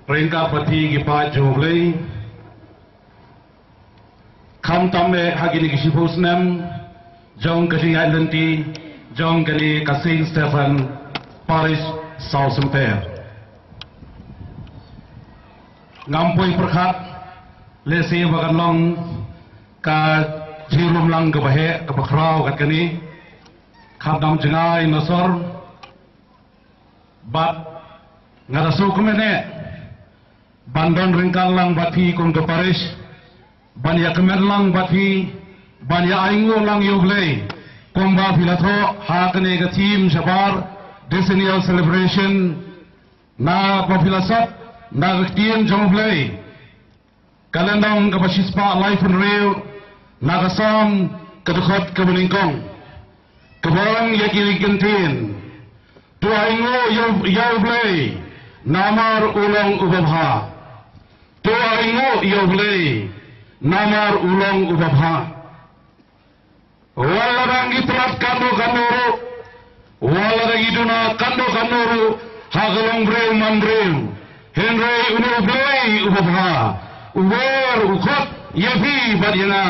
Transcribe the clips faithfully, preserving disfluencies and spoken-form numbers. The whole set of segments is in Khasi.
Ryngkat bad phi ki paid jong U Blei, khamtam eh ha kine ki shiphew snem jong ka jingïaid lynti jong kane ka Saint Stephen Parish South Sompir. Ngam poi pyrkhat lehse ba kan long ka jinglum lang kaba heh kaba khraw kat kane. Khamtam jngai na sor. Bad nga da sngewkmen eh ban don ryngkat lang bad phi kum ka parish, ban ïa kmen lang bad phi, ban ïa ainguh lang ïa U Blei kumba phi la thoh ha kane ka theme shabar, decennial celebration, na ba phi la sot na ka ktien jong U Blei. Ka lynnong kaba shispah laiphew hynriew, na ka Salm ka dkhot kaba nyngkong, kaba ong ïa kine ki kyntien: To ainguh ïa, ïa U Blei namar u long uba bha. To ainguh ïa U Blei namar u long uba bha. Wat la dang ngi pynlait katno katno ruh, wat la dang ngi duna katno katno ruh ha ka longbriew manbriew, hynrei une U Blei uba bha u wer u khot ïa phi bad ïa nga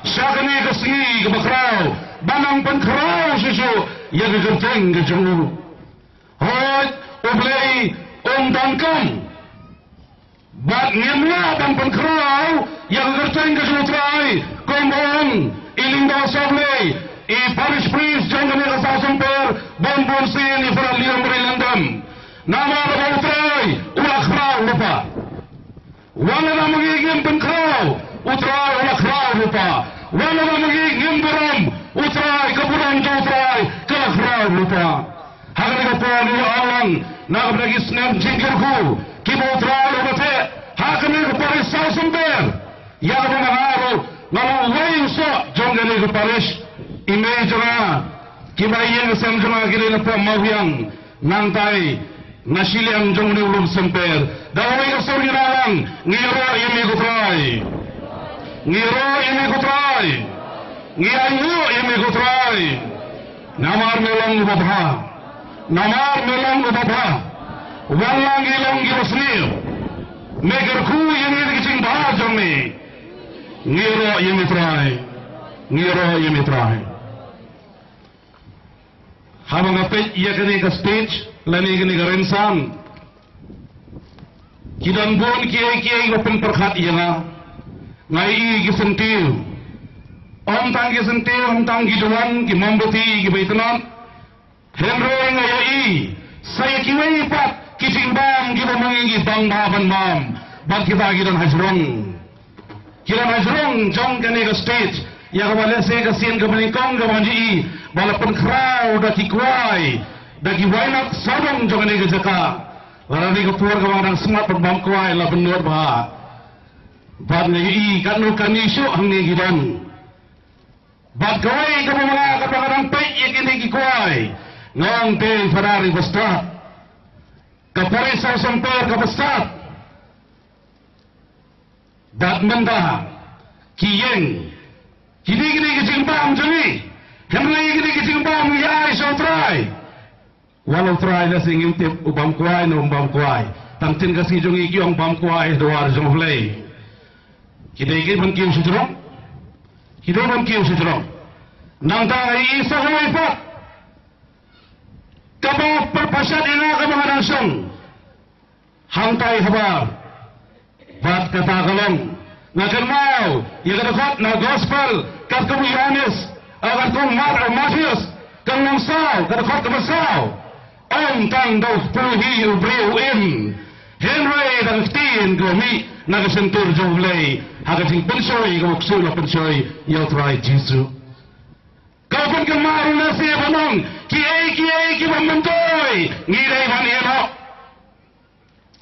sha kane ka sngi kaba khraw ban nang pynkhraw shuh shuh ïa ka kyrteng ka jong u. Hooid, U Blei um donkam. Bad ngim lah ban pynkhraw ïa ka kyrteng ka jong U Trai, kumba ong i Lyngdoh Sohblei, i parish priest jong kane ka South Sompir, Bun Bun Sien, i Father Liam Mary Lyngdoh. Namar ba U Trai u la khraw lypa. Wat la ma ngi ngim pynkhraw, U Trai u la khraw lypa. Wat la ma ngi ngim burom, U Trai, ka burom jong U Trai ka la khraw lypa. Ha kane ka por ngi ong lang na ka bynta ki snem jingkyrkhu kiba U Trai u la teh ha kane ka parish South Sompir. Ïa kaba nga ruh nga long uwei u soh jong kane ka parish. I mei jong nga, kiba ïeng ha sem jong nga ki dei na Pop Mawhiang, nangtai na shiliang jong une u lum Sompir. Da kawei ka sur ngi ong lang: Ngi ïaroh ïa me ko Trai. Ngi ïaroh ïa me ko Trai. Ngi ainguh ïa me ko Trai. Namar me long uba bha. Namar me long uba bha. Wat la ngi long kiba sniew, me kyrkhu ïa ngi da ki jingbha jong me. Ngi ïaroh ïa me Trai. Ngi ïaroh ïa me Trai. Haba nga peit ïa kane ka stage lane kane ka rynsan, ki don bun kiei kiei ba pynpyrkhat ïa nga. Nga ïohi ki syntiew. Ym tang ki syntiew, ym tang ki duwan, ki mombati, ki baitynnat. Hynrei nga ïohi sa ïa kiwei pat ki jingbam kiba ma ngi ngi bang bha ban bam. Bad kita ki don hajrong. Ki don hajrong jong kane ka stage, ïa kaba lehse ka sien kaba nyngkong kaba ngi ïohi ba la pynkhraw da ki kwai, da ki wainat sawdong jong kane ka jaka. Lada dei ka por kaba nga dang smat ban bam kwai la pynnud bha. Bad nga ïohi katno katne shuh hangne ki don. Bad kawei kaba ma nga kaba nga dang peit ïa kine ki kwai, nga ong te Father, i ba stad, ka parish South Sompir kaba stad. Bad mynta ki ïeng, kine kine ki jingbam jong ngi. Hynrei kine ki jingbam ngi ai sha U Trai. Wat la U Trai lehse ngim tip u bam kwai ne um bam kwai. Tang ktien ka sngi jong ngi ki ong bam kwai ha dwar jong U Blei. Ki dei ki ban kiew sha jrong. Ki dei ban kiew sha jrong. Nangta nga ïohi sa kawei pat kaba pyrpashat ïa nga kaba nga dang shong hangtai habar. Bad kata ka long, nga kynmaw ïa ka dkhot na gospel katkum u Ïohannes, ah, katkum Mar-, ah, Mathaios, ka lynnong saw, ka dkhot kaba saw. Ym tang da u kpu hi u briew u im, hynrei da ka ktien kaba mih na ka shyntur jong U Blei, ha ka jingpynshoi kaba ksuid la pynshoi ïa U Trai Jisu. Ka pynkynmaw ruh lehse ban ong kiei kiei kiba myntoi ngi dei ban ïehnoh.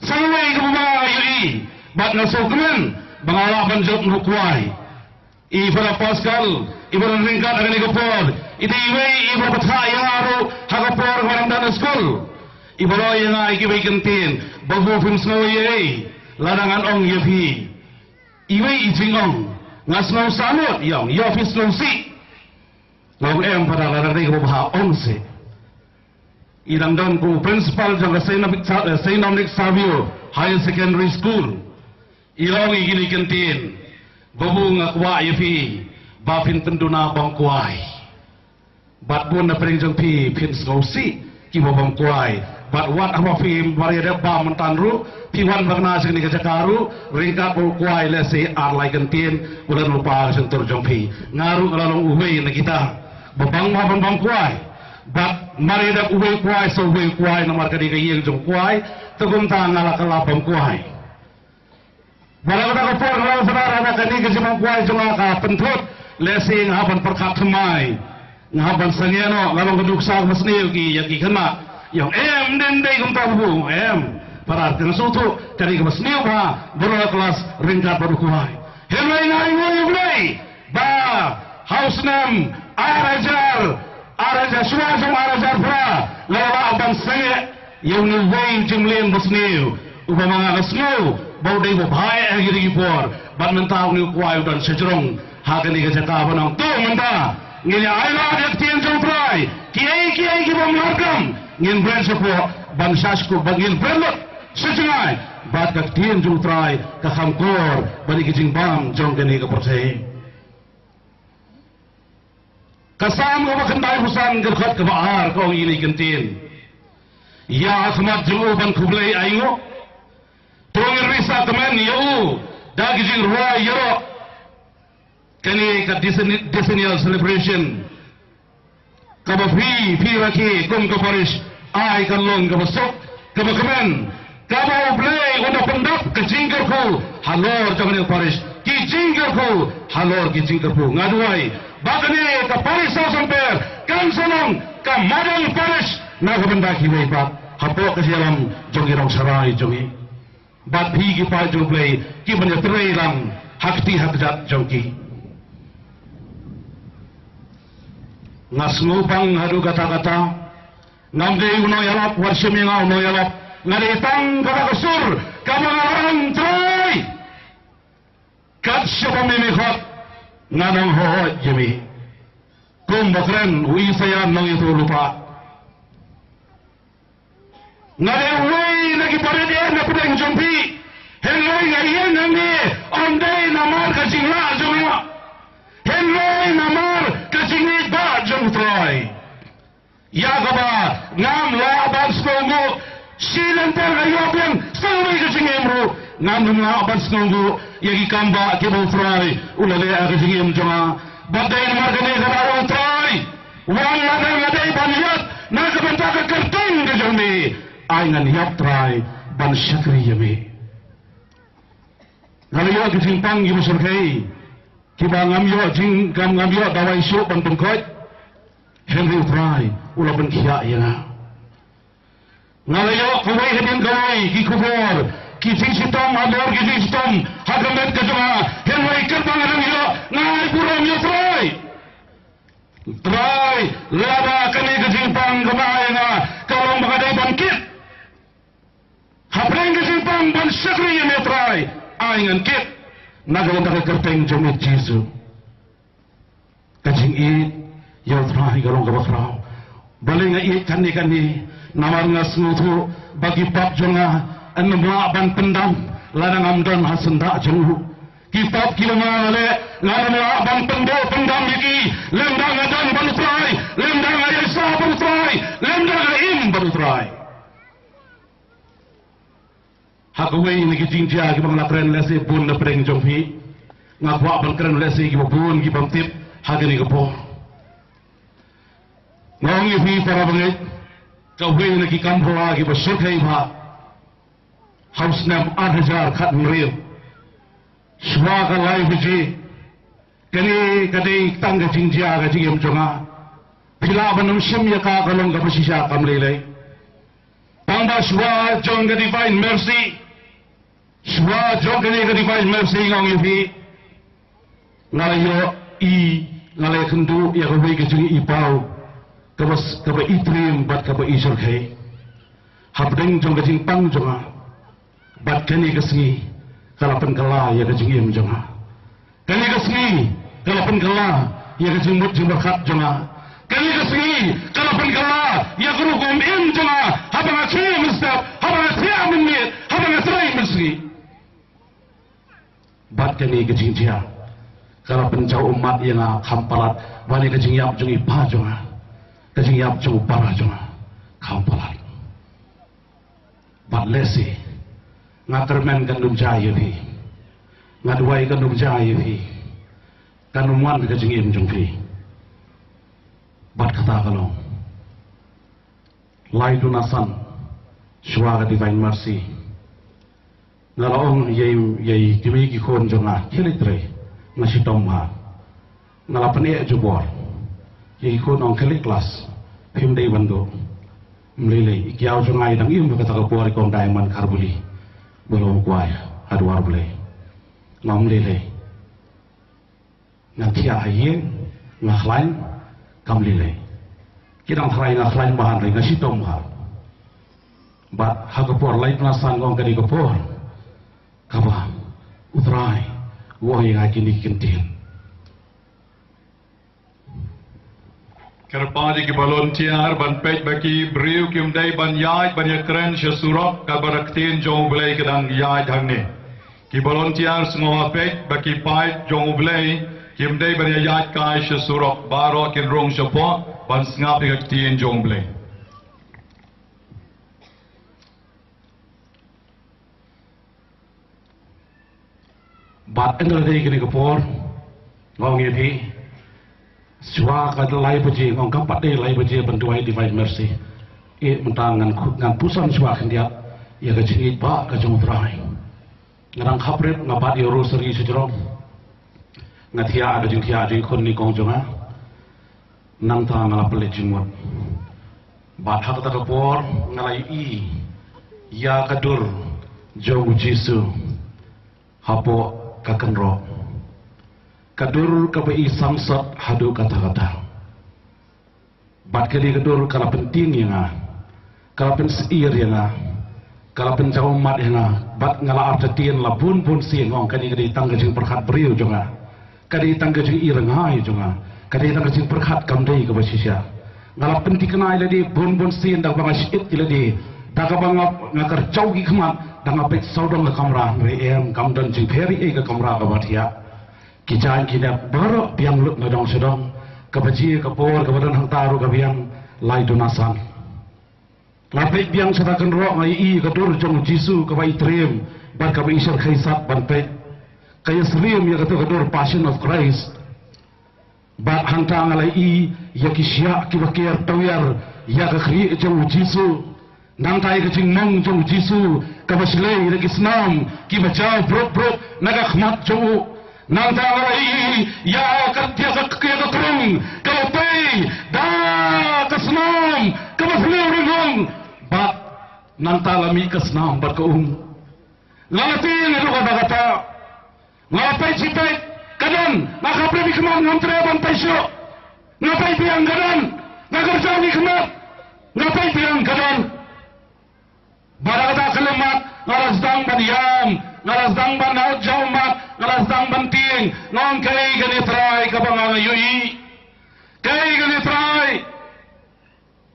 Sa kawei kaba ma nga ïohi bad nga sngewkmen ba nga lah ban jop na u kwai. I Father Pascal, i ba don ryngkat ha kane ka por, i dei iwei i ba bthah ïa nga ruh ha ka por ba nga dang don ha skul. I ba leh ïa nga ïa kiwei ki kyntien, "Babu, phim sngew ei ei lada ngan ong ïa phi." Iwei i jingong, nga sngew sahlot, i ong, "Ïoh phi sngewsih?" Nga ong, "Em Father, lada dei kaba bha ong sih." I dang don kum u principal jong ka Saint Dominic Sa-, eh, Saint Dominic Savio. Higher Secondary School. I ong ïa kine ki ktien, babu, nga kwah ïa phi ba phin pynduna bam kwai. Bad bun na pdeng jong phi phin sngewsih kiba bam kwai. Bad wat haba phi mar ïa dep bam mynta ruh, phi wan bad na sha kane ka jaka ruh, ryngkat bad u kwai lehse ar lai kyntien u la lypa shyntur jong phi. Nga ruh nga la long uwei na kita ba bang ma ban bam kwai. Bad mar ïa dep uwei kwai sa uwei kwai namar ka dei ka ïing jong kwai. Te kumta nga la kylla bam kwai. Bad ha kata ka por nga la sdang, ha kane ka jingbam kwai jong nga ka pynthut, lehse nga hap ban pyrkhat thymmai, nga hap ban sangeh noh, nga long ka nuksa kaba sniew ki, ïa ki khynnah. Ïa, em, ym dei kumta babu, em. Para, nga sngewthuh ka dei kaba sniew ba baroh klas ryngkat bad u kwai. Hynrei nga ainguh ïa U Blei ba ha u snem ar hajar, ar hajar, shuwa jong ar hajar phra, nga la lah ban sangeh ïa une uwei u jingmlien basniew uba ma nga la sngew ba u dei uba bha eh ha kine ki por. Bad mynta une u kwai u don shajrong ha kane ka jaka ba nangta. Mynta ngin ïa ailad ïa ka ktien jong U Trai. Kiei kiei ki bym lah kam, ngin bret shapoh ban shah shkor, bad ngin bret lut sha jngai. Bad ka ktien jong U Trai ka kham kor ban ïa ka jingbam jong kane ka pyrthei. Ka Salm kaba khyndaiphew san, ka dkhot kaba ar, ka ong ïa kine ki ktien: Ïa ka khmat jong u ban khublei ainguh, to ngin ri sakmen ïa u da ki jingrwai ïaroh. Kane ka decen-, decennial celebration kaba phi, phi rakhe kum ka parish, ai kan long kaba suk, kaba kmen, kaba U Blei un da pyndap ka jingkyrkhu halor jong kane ka parish, ki jingkyrkhu halor ki jingkyrkhu. Nga duwai ba kane ka parish Sawsonper kan sa long ka model parish na ka bynta kiwei pat hapoh ka jingïalam jong ki nongsharai jong ngi. Bad phi ki paid jong U Blei kiban ïatrei lang ha kti ha kjat jong ki. Nga sngewbang haduh katta katta. Ngam dei u nongïalap, wat shim ïa nga u nongïalap. Nga dei tang kata ka sur kaba nga ong, Trai, kat shaba me me khot, ngan ong hooid ïa me. Kumba kren u Isaïah nongïathuhlypa. Nga dei uwei na ki barit eh na pdeng jong phi. Hynrei nga ïeng hangne ym dei namar ka jinglah jong nga, hynrei namar ka jingïeit ba jong U Trai. Ïa kaba ngam lah ban sngewnguh. Shi lynter nga ïoh biang sa kawei ka jingim ruh ngam lah ban sngewnguh ïa ki kam ba kiba U Trai u la leh ha ka jingim jong nga. Bad dei namar kane ka daw, Trai, wat lada nga dei ban ïap na ka bynta ka kyrteng ka jong me, ai ngan ïap, Trai, ban shakri ïa me. Nga la ïoh ki jingpang kiba shyrkhei kiba ngam ïoh jing, ngam, ngam ïoh dawai shuh ban pynkhoit. Hynrei U Trai u la pynkhiah ïa nga. Nga la ïoh kawei hadien kawei ki khubor, ki jingshitom halor ki jingshitom ha ka met ka jong nga. Hynrei katba nga dang ïoh, nga ai burom ïa U Trai. Trai, lada kane ka jingpang kaba ai ïa nga ka long ba nga dei ban kit, hapdeng ka jingpang ban shakri ïa me, Trai, ai ngan kit na ka bynta ka kyrteng jong me Jisu. Ka jingïeit ïa U Trai ka long kaba khraw. Balei nga ïeit kane kane? Namar nga sngewthuh ba ki pap jong nga ym lah ban pyndam lada ngam don ha syndah jong u. Ki pap kiba nga leh ngam lah ban pynduh pyndam ïa ki, lymda nga don bad U Trai, lymda nga ïaishah bad U Trai, lymda nga im bad U Trai. Ha kawei na ki jingjia kiba nga la kren, lehse bun na pdeng jong phi, nga kwah ban kren lehse kiba bun ki bym tip ha kane ka por. Nga ong ïa phi para bangeit, kawei na ki kam phylla kiba shyrkhei bha ha u snem ar hajar khathynriew, shuwa ka lai baje, kane ka dei tang ka jingjia ka jingim jong nga. Phi lah ban ym shim ïa ka, ka long kaba shisha kam lei lei. Tang ba shuwa jong ka Divine Mercy, shuwa jong kane ka Divine Mercy, nga ong ïa phi, nga la ïohi, nga la ïakynduh ïa kawei ka jingïohi paw kaba, kaba i triem bad kaba i shyrkhei hapdeng jong ka jingpang jong nga. Bad kane ka sngi ka la pynkylla ïa ka jingim jong nga. Kane ka sngi ka la pynkylla ïa ka jingmut jingpyrkhat jong nga. Kane ka sngi ka la pynkylla ïa ka rukom im jong nga. Haba nga thiah mynstep, haba nga thiah mynmiet, haba nga trei kane ka jingjia ka la pynjaw ummat ïa nga kham palat, ba ne ka jingïap jong i pa jong nga, ka jingïap jong u para jong nga kham palat. Bad lehse nga kyrmen kan ym jia ïa phi, nga duwai kan ym jia ïa phi, kan ym wan ka jingim jong phi. Bad kata ka long lai duna san shuwa ka Divine Mercy. Nga la ong ïa i, ïa i kmie ki khun jong nga, khie leit trei, nga shitom ha. Nga la pyneh jubor ïa i khun, ong khie leit klas, phim dei ban duh. Ym lei lei, i kiaw jong nga i dang im ha kata ka por, i kong Diamond Kharbuli ba long kwai ha dwar Blei. Nga ong ym lei lei. Nga thiah ha ïing, nga khlaiñ, kam lei lei. Ki dang tharai nga khlaiñ bha hynrei nga shitom ha. Bad ha ka por lai duna san nga ong ka dei ka por kaba U Trai u ong ïa nga kine ki ktien. Kyrpad ïa ki volunteer ban peit ba ki briew kim dei ban ïaid ban ïakren sha surok, katba ka ktien jong U Blei ka dang ïaid hangne. Ki volunteer sngewbha peit ba ki paip jong U Blei kim dei ban ïaid kai sha surok, baroh kin rung shapoh ban sngap ïa ka ktien jong U Blei. Bad ynda la dei kane ka por, nga ong ïa phi, shuwa ka lai baje, nga ong kam pat dei lai baje ban duwai Divine Mercy. Eh, mynta ngan khu-, ngan pynsan shuwa khyndiat ïa ka jingïeit ba ka jong U Trai. Nga dang khaprit, nga bat ïa u rosary sha jrong. Nga thiah ka jingthiah jingkhun ne kong jong nga. Nangta nga la pynleit jingmut. Bad ha kata ka por nga la ïohi ïa ka dur jong U Jisu hapoh ka kynroh. Ka dur kaba i samsat haduh katta katta. Bad kane ka dur ka la pyntieng ïa nga, ka la pynsyier ïa nga, ka la pynjaw ummat ïa nga. Bad nga la artatien la bun bun sien, nga ong kane ka dei tang ka jingpyrkhat briew jong nga, ka dei tang ka jingïeit rngai jong nga, ka dei tang ka jingpyrkhat, kam dei kaba shisha. Nga la pynthikna ïa lade bun bun sien da kaba nga shait ïa lade, da kaba nga, nga kyrjaw ki khmat da nga peit sawdong ka kamra, hynrei em, kam don jingpher ei ei ka kamra kaba thiah. Ki jaiñ ki nep baroh biang lut na dong sha dong. Kaba jia ka por kaba don hangta ruh ka biang lai duna san. Nga peit biang sha ta kynroh, nga ïohi ka dur jong U Jisu kaba i triem bad kaba i shyrkhei sat ban peit. Ka ïasyriem ïa kata ka dur Passion of Christ. Bad hangta nga la ïohi ïa ki shiah kiba ker tawiar ïa ka khlieh jong U Jisu. Nangta ïa ka jingmong jong U Jisu kaba shlei da ki snam kiba jaw bruk bruk na ka khmat jong u. Nangta nga la ïohi ïa ka, ïa ka, ïa ka krung kaba pei da ka snam kaba shlei ring hong. Bad nangta la mih ka snam bad ka um. Nga la tieng haduh katta katta. Nga peit shi peit, ka don, nga khapri bad khmat, ngam treh ban peit shuh. Nga peit biang, ka don, nga kyrjaw bad khmat, nga peit biang, ka don. Bad ha kata ka khyllipmat nga la sdang ban ïam, nga la sdang ban ïoh jaw mat, nga la sdang ban tieng, nga ong kaei kane Trai kaba nga ïohi. Kaei kane Trai.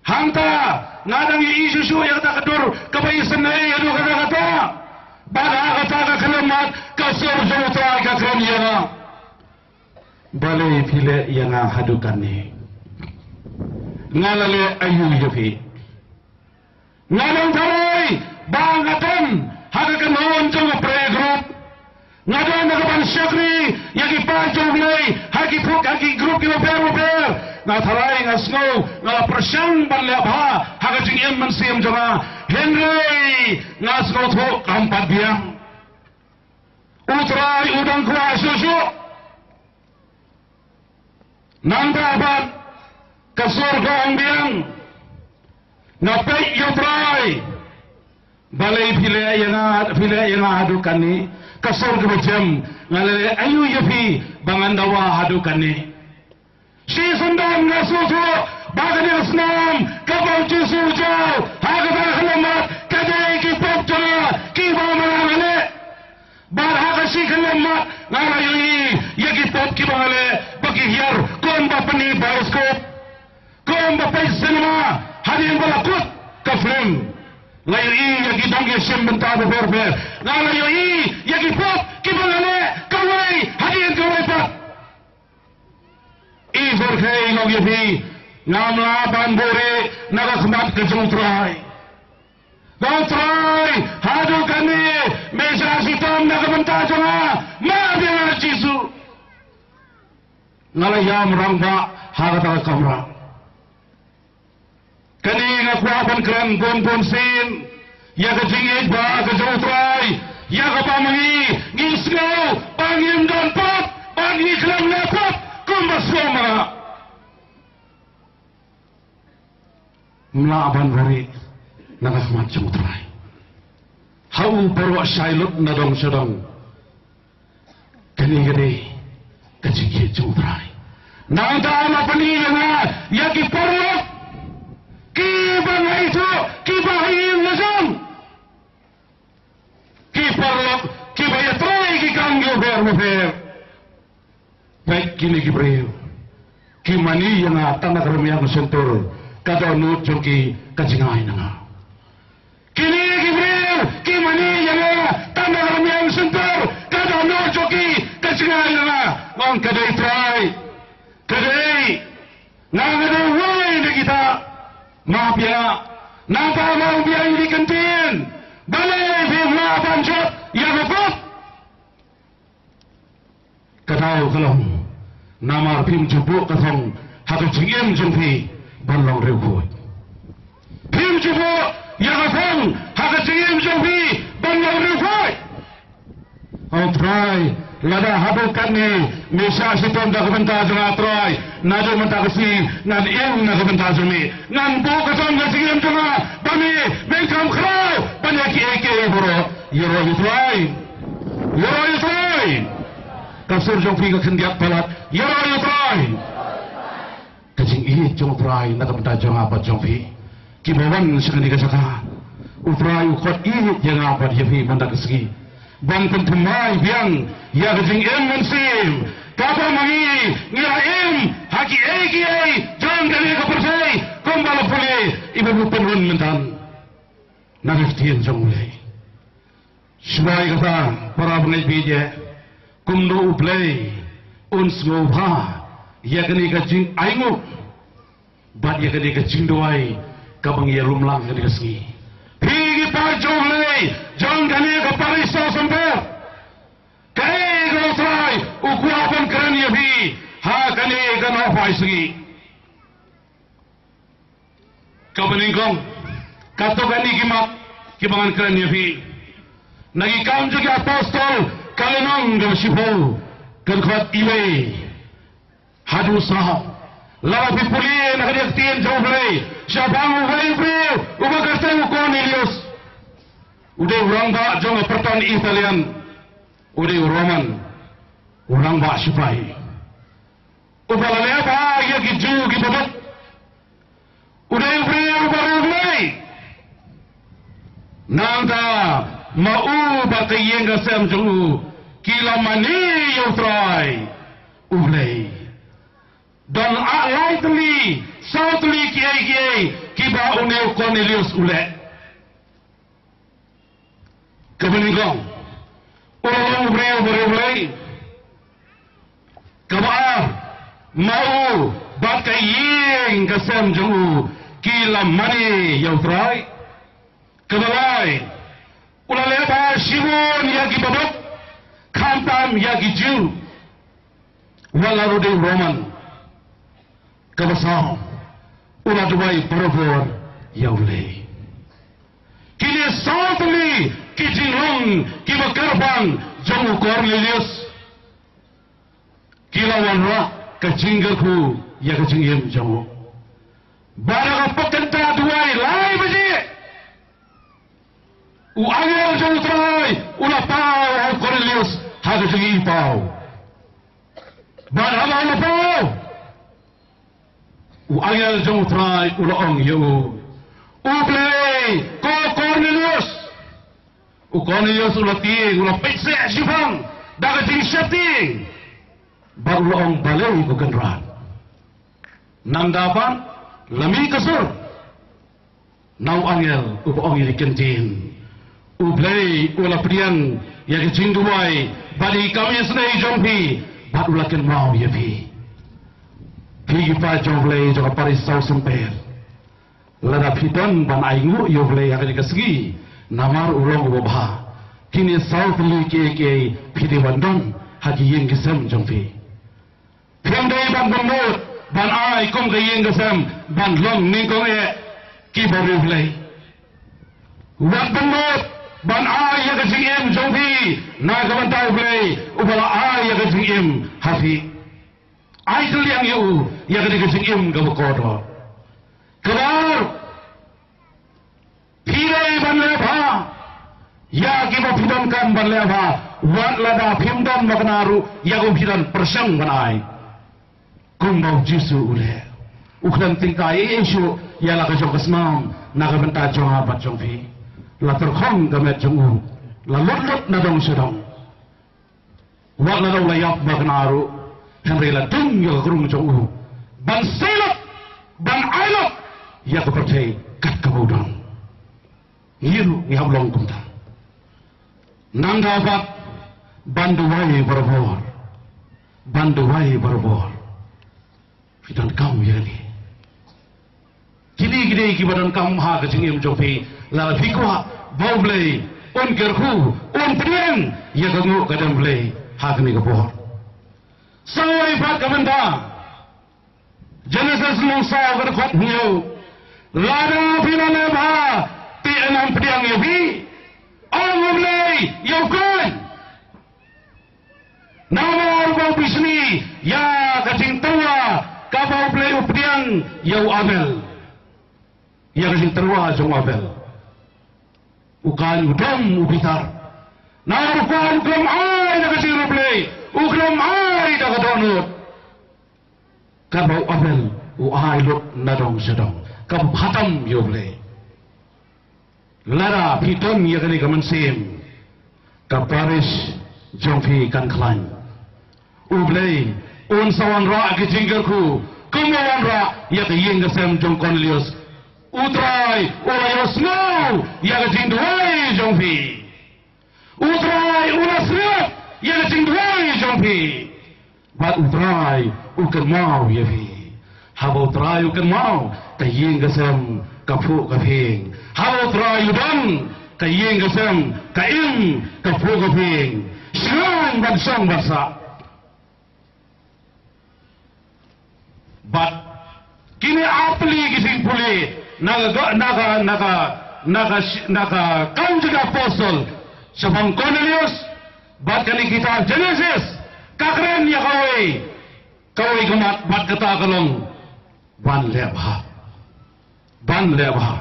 Hangta nga dang ïohi shuh shuh ïa kata ka dur kaba isynei haduh katta katta. Bad ha kata ka khyllipmat ka sur jong U Trai ka kren ïa nga. Balei phi leh ïa nga haduh kane? Nga la leh aïu ïa phi? Nga dang tharai ba nga don ha ka kynhun jong ka prayer group. Nga don ha kaban shakri ïa ki paid jong U Blei ha ki puk, ha ki group kiba pher bapher. Nga tharai, nga sngew, nga la pyrshang ban leh bha ha ka jingim mynsiem jong nga. Hynrei nga sngewthuh kam pat biang. U Trai u dang kwah shuh shuh. Nangta pat ka sur ka ong biang, nga peit ïa U Trai. Balei phi leh ïa nga, phi leh ïa nga haduh kane? Ka sur kaba jem, nga la leh aïu ïa phi ba ngan dawa haduh kane? Shisyndon nga sngewthuh ba kane ka snam kaba U Jisu u jaw ha kata ka khyllipmat ka dei ki pop jong nga kiba ma nga leh. Bad ha ka shi khyllipmat nga la ïohi ïa ki pop kiba nga leh ba ki hiar, kum ba pyni bioskop, kum ba peit cinema hadien ba la kut ka film. Nga ïohi ïa ki dong ki shim bynta bapher bapher. Nga la ïohi ïa ki pop kiba nga leh kawei hadien kawei pat. I Sorkhei, long ïa phi, ngam lah ban buhrieh na ka khmat ka jong U Trai. Ko Trai, haduh katne me shah shitom na ka bynta jong nga. Map ïa nga Jisu. Nga la ïam rangbah ha kata ka kamra. Kane nga kwah ban kren bun bun sien ïa ka jingïeit ba ka jong U Trai, ïa kaba ma ngi ngi sngew ba ngim don pop, ba ngi khlem leh pop kumba sngewbha. Ym lah ban buhrieh na ka khmat jong U Trai. Ha u baroh shai lut na dong sha dong. Kane ka dei ka jingïeit jong U Trai. Nangta la pyni ïa nga ïa ki paralok kiba nga ithuh kiba ha ïing la jong. Ki paralok kiba ïatrei ki kam kiba pher bapher. Peit kine ki briew ki mane ïa nga tang na ka rmiang shyntur, ka dohnud jong ki ka jingai na nga. Kine ki briew ki mane ïa nga tang na ka rmiang shyntur, ka dohnud jong ki ka jingai na nga. Nga ong ka dei Trai, ka dei nga, nga dei uwei na kita. Map ïa nga. Nangta ma ong biang ïa ki kyntien. Balei phim lah ban jop ïa ka pop? Ka daw ka long namar phim ju buh ka thong ha ka jingim jong phi ban long riewkhuid. Phim ju buh ïa ka thong ha ka jingim jong phi ban long riewkhuid. Ong Trai, lada haduh katne me shah shitom da ka bynta jong nga Trai, naduh mynta ka sngi ngan im na ka bynta jong me. Ngan buh ka thong ha ka jingim jong nga ba me men kham khraw ban ïa kiei kiei baroh. Ïaroh ïa U Trai. Ïaroh ïa U Trai. Ka sur jong phi ka khyndiat palat. Ïaroh ïa U Trai. Ka jingïeit jong U Trai na ka bynta jong nga bad jong phi kiba wan sha kane ka jaka. U Trai u khot ïeit ïa nga bad ïa phi mynta ka sngi ban pynthymmai biang ïa ka jingim mynsiem kaba ma ngi ngi la im ha kiei kiei jong kane ka pyrthei kumba la pule iba bun pynrung mynta. Na ka ktien jong U Blei. Shuwa ïa kata, para bangeit bieit, kumno U Blei un sngewbha ïa kane ka jingainguh bad ïa kane ka jingduwai kaba ngi ïalum lang kane ka sngi. Phi ki paid jong U Blei jong kane ka parish Sawsonper, kaei kaba U Trai u kwah ban kren ïa phi ha kane ka nohphai sngi. Kaba nyngkong, katto katne ki mat kiba ngan kren ïa phi. Na Ki Kam jong ki Apostol ka lynnong kaba shiphew, ka dkhot iwei haduh saw. Lada phi pule na ka ktien jong U Blei, shaphang uwei u briew uba kyrteng u Kornelius. U dei u rangbah jong ka pyrthei Italian. U dei u Roman, u rangbah shipai. Uba la leh bha ïa ki Jiw kiba duk. U dei u briew uba riewblei. Nangta ma u bad ka ïing ka sem jong u ki la mane ïa U Trai U Blei. Don ar lai tylli, saw tylli kiei kiei kiba une u Kornelius u leh. Kaba nyngkong, u la long u briew uba riewblei. Kaba ar, ma u bad ka ïing ka sem jong u ki la mane ïa U Trai. Kaba lai, u la leh bha shibun ïa kiba duk, khamtam ïa ki Jiw. Wat la ruh dei u Roman. Kaba saw, u la duwai barabor ïa U Blei. Kine saw tylli ki jinglong kiba kyrpang jong u Kornelius ki la wanrah ka jingkyrkhu ïa ka jingim jong u. Bad ha ka por kynta duwai lai baje, u angel jong U Trai u la paw ha u Kornelius ha ka jingïohi paw. Bad haba u la paw, u angel jong U Trai u la ong ïa u, U Blei, ko Kornelius. U Kornelius u la tieng, u la peit seh shiphang da ka jingsheptieng. Bad u la ong, balei ko Kynrad? Nangta pat la mih ka sur. Na u angel uba ong ïa ki ktien, U Blei u la pdiang ïa ka jingduwai bad ïa ka kam isynei jong phi, bad u la kynmaw ïa phi. Phi ki paid jong U Blei jong ka parish Sawsymper, lada phi don ban ainguh ïa U Blei ha kane ka sngi, namar u long uba bha, kine saw tylli kiei kiei phi dei ban don ha ki ïing ki sem jong phi. Phim dei ban pynmut ban ai kum ka ïing ka sem ban long nyngkong eh kiba riewblei. Wat pynmut ban ai ïa ka jingim jong phi na ka bynta U Blei uba la ai ïa ka jingim ha phi. Ai kylliang ïa u ïa ka dei ka jingim kaba kordor. Kaba ar, phi dei ban leh bha ïa kiba phi donkam ban leh bha, wat lada phim don makna ruh ïa kaba phi don pyrshang ban ai. Kumba u Jisu u leh, u khlem tyngkai ei ei shuh ïa la ka jong ka snam na ka bynta jong nga bad jong phi. La tyrkhong ka met jong u, la lut lut na dong sha dong. Wat la dang la ïap makna ruh, hynrei la dung ïa ka krung jong u ban sei lut, ban ai lut ïa ka pyrthei kat kaba u don. Ngi ruh ngi hap long kumta. Nangta pat ban duwai barabor, ban duwai barabor. Phi donkam ïa kane. Kine ki dei kiba donkam ha ka jingim jong phi, lada phi kwah ba U Blei un kyrkhu, un pdiang ïa ka nguh ka dem Blei ha kane ka por. Sawei pat ka bynta. Jenesis lynnong saw ka dkhot hynñiew. Lada phi la leh bha, te yn ym pdiang ïa phi? Ong U Blei ïa u Kain. Namar ba u bishni ïa ka jingtyrwa kaba U Blei u pdiang ïa u Abel. Ïa ka jingtyrwa jong u Abel, u Kain u dom, u bitar. Namar u Kain u khlem ai da ka jingriewblei, u khlem ai da ka dohnud. Katba u Abel u ai lut na dong sha dong, kaba khatam ïa U Blei. Lada phi don ïa kane ka mynsiem, ka parish jong phi kan khlaiñ. U Blei un sa wanrah ki jingkyrkhu kumba wanrah ïa ka ïing ka sem jong u Kornelius. U Trai u la ïohsngew ïa ka jingduwai jong phi. U Trai u la sngap ïa ka jingduwai jong phi. Bad U Trai u kynmaw ïa phi. Haba U Trai u kynmaw, ka ïing ka sem ka phuh ka phieng. Haba U Trai u don, ka ïing ka sem, ka im ka phuh ka phieng. Shngaiñ ban shong ban sah. Bad kine artylli ki jingpule na ka, na ka, na ka, na ka, na ka kam jong ki apostol shaphang Kornelius, bad kane ka kitab Jenesis ka kren ïa kawei, kawei ka mat, bad kata ka long ban leh bha. Ban leh bha.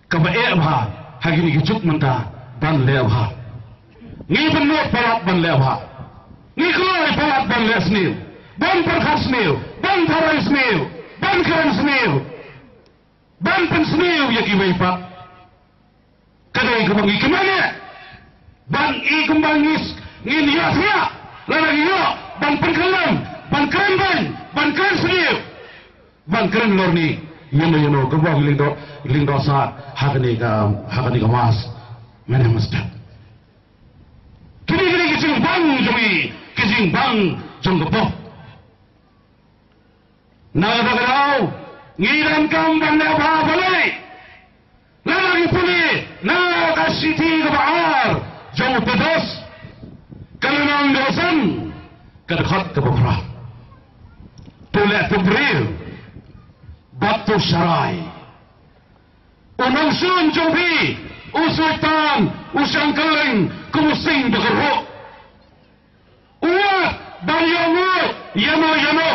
Kaba eh bha ha kine ki juk mynta, ban leh bha. Ngi pynmut palat ban leh bha. Ngi kloi palat ban leh sniew, ban pyrkhat sniew, ban tharai sniew, ban kren sniew, ban pynsniew ïa kiwei pat. Ka dei kaba ngi kmen eh. Ban i kumba ngi s-, ngin ïohthiah lada ngi ïoh ban pynkyllon, ban kren beiñ, ban kren sniew, ban kren lorni ïano ïano, kumba ngi lyngdoh, lyngdoh sah ha kane ka, ha kane ka mass. Mane master, kine, kine ki jingbang jong ngi, ki jingbang jong ka pop. Na kata ka daw ngi donkam ban leh bha balei? Lada ngi pule na ka shithi kaba ar jong u Petros, ka lynnong kaba san, ka dkhot kaba phra. To leh, to briew bad to sharai. U nongshun jong phi, u Soitan, u shong kylleng kum u sing ba kyrhuh. U wad ban ïoh nguid ïano ïano.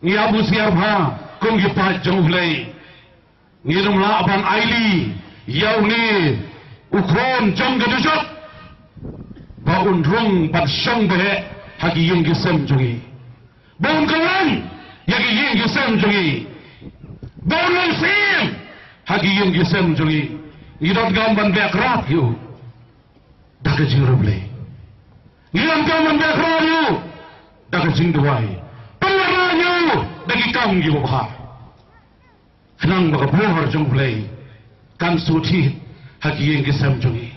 Ngi ap husiar bha kum ki paid jong U Blei. Ngim lah ban ailad ïa une u khun jong ka dujok ba un rung ban shong beit ha ki ïing ki sem jong ngi, ba un kylleng ïa ki ïing ki sem jong ngi, ba un long syiem ha ki ïing ki sem jong ngi. Ngi donkam ban beh krad ïa u da ka jingriewblei. Ngi donkam ban beh krad ïa u da ka jingduwai. Pynlehrain ïa u da ki kam kiba bha, khnang ba ka bor jong U Blei kan shu thied ha ki ïing ki sem jong ngi.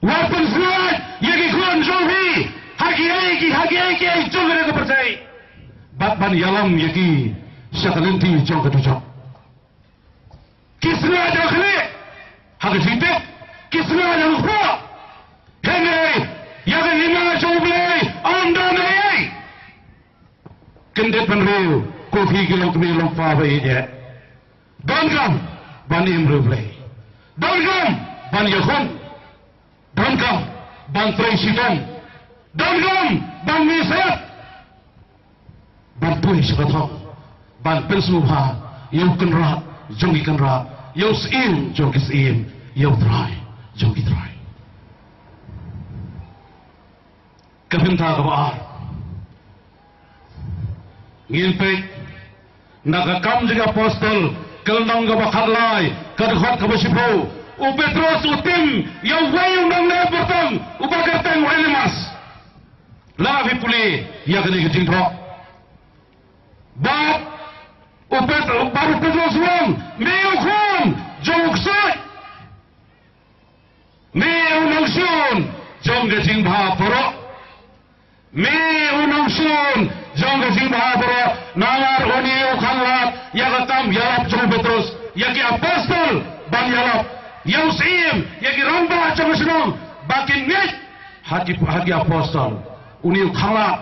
Wat pynsngewbha ïa ki khun jong phi ha ki ei ki, ha ki ei ki ei jong ka pyrthei. Bad ban ïalam ïa ki sha ka lynti jong ka dujok. Ki sngewbha jong ka khlieh ha ka jingtip, ki sngewbha jong ka khlieh. Hynrei ïa ka hima jong U Blei ym don ei ei. Kyndit bynriew, ko phi ki longkmie longkpa ba ïeit, donkam ban im riewblei, donkam ban ïakhun, donkam ban trei shitom, donkam ban mih syep, ban poi sha ka thong, ban pynsngewbha ïa U Kynrad jong ki kynrad, ïa U Syiem jong ki syiem, ïa U Trai jong ki trai. Ka bynta kaba ar, ngin peit na ka Kam jong ki Apostol, ka lynnong kaba khatlai, ka dkhot kaba shiphew. U Petros u tim ïa uwei u nongleh byrtong uba kyrteng u Elimas. Lada phi pule ïa kane ka jingthoh, bad u Pet-, bad u Petros u ong, me u khun jong u ksuid. Me u nongshun jong ka jingbha baroh. Me u nongshun jong ka jingbha baroh. Namar une u khanglad ïa ka kam ïalap jong u Petros, ïa ki apostol ban ïalap, ïa u syiem, ïa ki rangbah jong ka shnong ba kin ngeit ha ki, ha ki apostol. Une u khanglad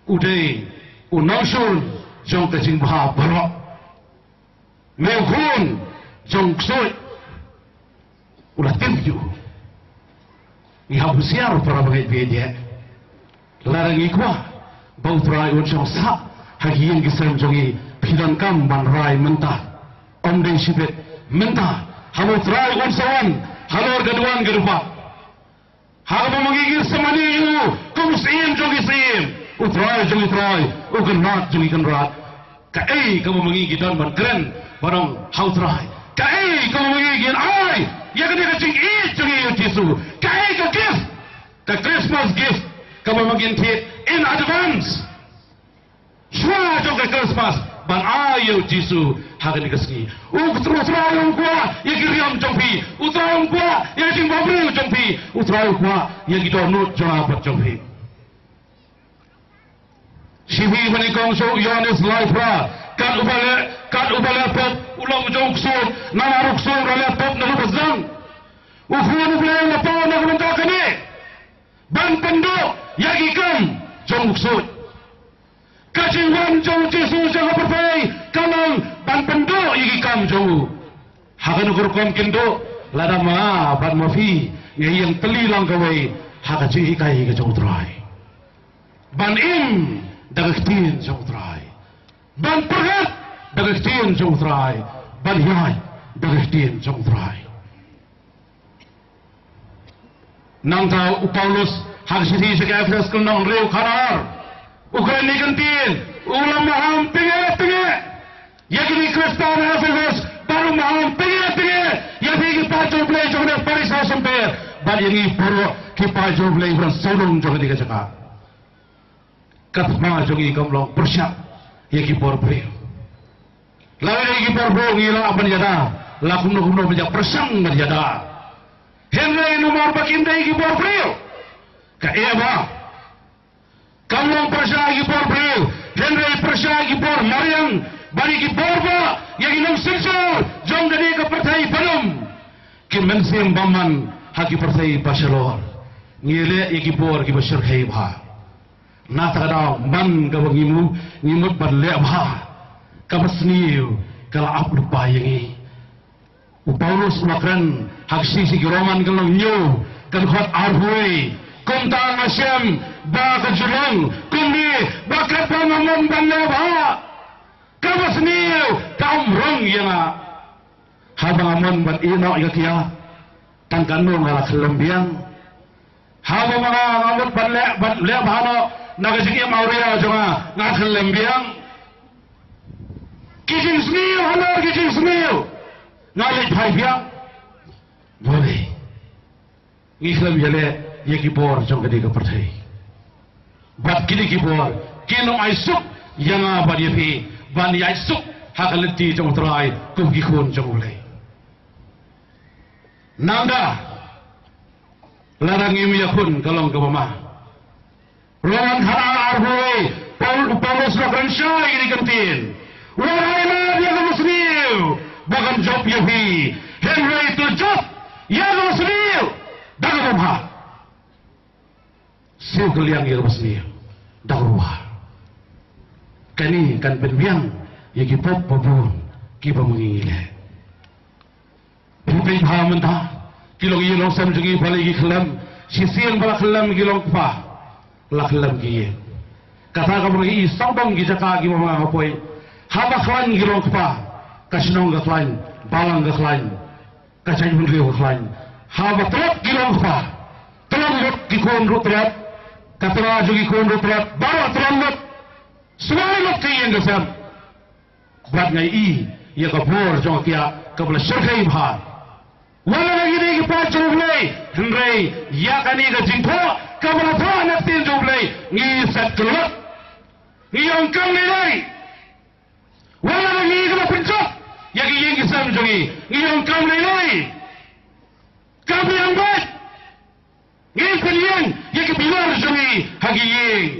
u dei u nongshun jong ka jingbha baroh. Me u khun jong u ksuid, u la tim ïa u. Ngi hap husiar para bangeit baieit. Lada ngi kwah ba U Trai un shong sah ha ki ïing ki sem jong ngi, phi donkam ban rai mynta. Ym dei shibit, mynta. Haba U Trai un sa wan halor ka duwan ka dpa, haba ma ngi ngin sumar ïa u kum u Syiem jong ki syiem, U Trai jong ki trai, U Kynrad jong ki kynrad, kaei kaba ma ngi ngi don ban kren, ban ong ha U Trai? Kaei kaba ma ngi ngin ai ïa kane ka jingïeit jong ngi ïa U Jisu? Kaei ka gift, ka Christmas gift kaba ma ngin thied in advance? Shuwa jong ka Christmas ban ai ïa U Jisu ha kane ka sngi. U Trai um kwah ïa ki riam jong phi. U Trai um kwah ïa ki jingbhabriew jong phi. U Trai um kwah ïa ki dohnud jong nga bad jong phi. Shi phi ba nyngkong sha u Ïoannis lai phra, kat uba leh, kat uba leh pop u long jong u ksuid, namar u ksuid u la leh pop na u bazang. U Khun U Blei u la paw na ka bynta kane, ban pynduh ïa ki kam jong u ksuid. Ka jingwan jong U Jisu sha ka pyrthei ka long ban pynduh ïa ki kam jong u. Ha kano ka rukom kin duh, lada ma nga bad ma phi ngi ïeng tylli lang kawei ha ka jinghikai ka jong U Trai, ban im da ka ktien jong U Trai, ban pyrkhat da ka ktien jong U Trai, ban ïaid da ka ktien jong U Trai. Nangta u Paulus ha ka shithi sha ki Ephesus ka lynnong hynriew, khatar, u kren ne ka ktien, u la maham tynge tynge ïa kine ki Khristan ha Ephesus, bad u maham tynge tynge ïa phi ki paid jong U Blei jong kane ka parish house center, bad ïa ngi baroh ki paid jong U Blei ba don sawdong jong kane ka jaka. Ka thma jong ngi kam long pyrshah ïa ki bor briew. Lada ïa ki bor briew ngi lah ban ïada, la kumno kumno ban ïa pyrshang ban ïada. Hynrei namar ba kim dei ki bor briew, ka eh ba kam long pyrshah ïa ki bor briew, hynrei pyrshah ïa ki bor mariang, bad ïa ki bor ba ïa ki nongsynshar jong kane ka pyrthei ba dum. Ki mynsiem bymman ha ki pyrthei ba shalor. Ngi leh ïa ki bor kiba shyrkhei bha. Na kata ka daw man kaba ngi mut, ngi mut ban leh bha, kaba sniew ka la ap lypa ïa ngi. U Paulus u la kren ha ka shithi sha ki Roman ka lynnong hynñiew ka dkhot arphew wei, kumta nga shem ba ka ju long kumne, ba katba nga mon ban leh bha, kaba sniew ka ym rong ïa nga. Haba nga mon ban ïeh noh ïa ka kiad, tang kano nga la khyllem biang. Haba ma nga, nga mut ban leh, ban leh bha noh na ka jingim awria jong nga, nga khyllem biang. Ki jingsniew halor ki jingsniew nga leit phai biang. Balei? Ngi khlem ïaleh ïa ki bor jong kane ka pyrthei. Bad kine ki bor kin ym ai suk ïa nga bad ïa phi ban ïaid suk ha ka lynti jong U Trai kum ki khun jong U Blei. Nangta, lada ngim ïakhun ka long kaba ma. Rom khatar arphew wei, Paul, Paulus u la kren shai ïa kane ka ktien. Wat hap ïa kaba sniew ba kan jop ïa phi. Hynrei to jop ïa kaba sniew da kaba bha. Siew kylliang ïa kaba sniew da kaba bha. Kane kan pynbiang ïa ki pop ba bun kiba ma ngi ngi leh. Phi peit bha mynta, ki longïing longsem jong ngi, balei ki khyllem? Shisien ba la khyllem ki long kpa, la khyllem ki ïing. Kata ka mut ngi i sawdong ki jaka kiba ma nga nga poi. Haba khlaiñ ki long kpa, ka shnong ka khlaiñ, balang ka khlaiñ, ka jaitbynriew ka khlaiñ. Haba tlot ki long kpa, tlot lut ki khun ruh tlot, ka tnga jong ki khun ruh tlot, baroh tlot lut. Swai lut ka ïing ka sem. Bad nga i ïa ka bor jong ka kiad kaba la shyrkhei bha. Wat la ngi dei ki paid jong U Blei, hynrei ïa kane ka jingthoh kaba la thoh na ka ktien jong U Blei, ngi set kyllot. Ngi ong kam lei lei. Wat la ngi kaba pynjot ïa ki ïing ki sem jong ngi, ngi ong kam lei lei. Kam biang bad. Ngin pynïeng ïa ki bilor jong ngi ha ki ïing.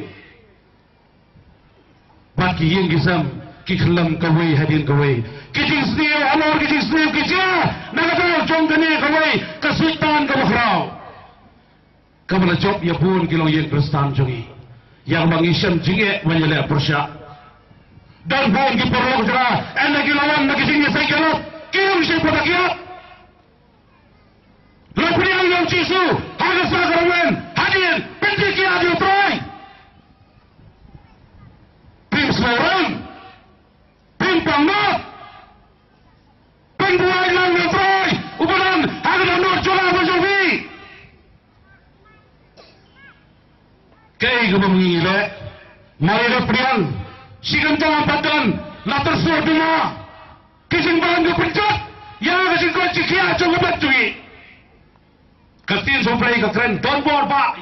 Bad ki ïing ki sem ki khyllem kawei hadien kawei. Ki jingsniew halor ki jingsniew ki jia na ka daw jong kane kawei ka Soitan kaba khraw, kaba la jop ïa bun ki longïing Khristan jong ngi. Ïa kaba ngi shem jingeh ban ïaleh pyrshah. Don bun ki paralok jong nga, ynda ki la wan na ki jingïaseng ïalap, ki ïeng sha ki pathai kiad. La pdiang ïa U Jisu ha ka sakramen hadien pynjah kiad ïa U Trai. Phim sngewrem, phim pang noh, pynbuaid lang ïa U Trai uba don ha ka dohnud jong nga bad jong phi. Kaei kaba ngi leh? Mar ïa ka pdiang shi kynta pat don la tyrso duma. Ki jingbam ki pynjot ïa ka jingkoit jingkhiah jong ka met jong ngi. Ka ktien jong U Blei ka kren don bor bah.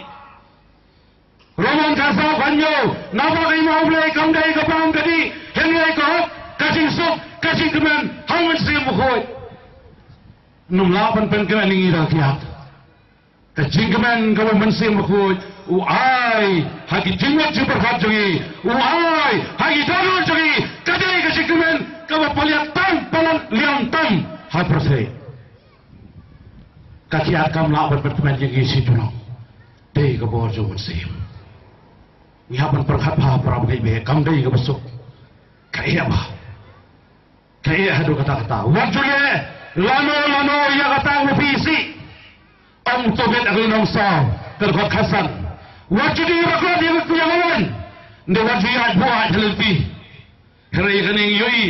Rom khatsaw khathynñiew, naba ka hima U Blei kam dei ka bam ka dih, hynrei ka hok, ka jingsuk, ka jingkmen ha U Mynsiem Bakhuid. Ym lah ban pynkmen ïa ngi da ka kiad. Ka jingkmen kaba U Mynsiem Bakhuid u ai ha ki jingmut jingpyrkhat jong ngi, u ai ha ki dohnud jong ngi, ka dei ka jingkmen kaba pynliat tam, pynliat liang tam ha pyrthei. Ka kiad kam lah ban pynkmen ïa ngi shi junom. Dei ka bor jong U Mynsiem. Ngi hap ban pyrkhat bha para bangeit, kam dei kaba suk. Ka ïa ba Ka ïa haduh katta katta. Wat ju leh lano lano ïa kata kaba phi isih. Ong u Tobit ha ka lynnong saw, ka dkhot khatsan. Wat ju dih ryngkat ïa ka, ïa ka wan. Nda wat ju ïaid buaid ha lynti. Hynrei kane ngi ïohi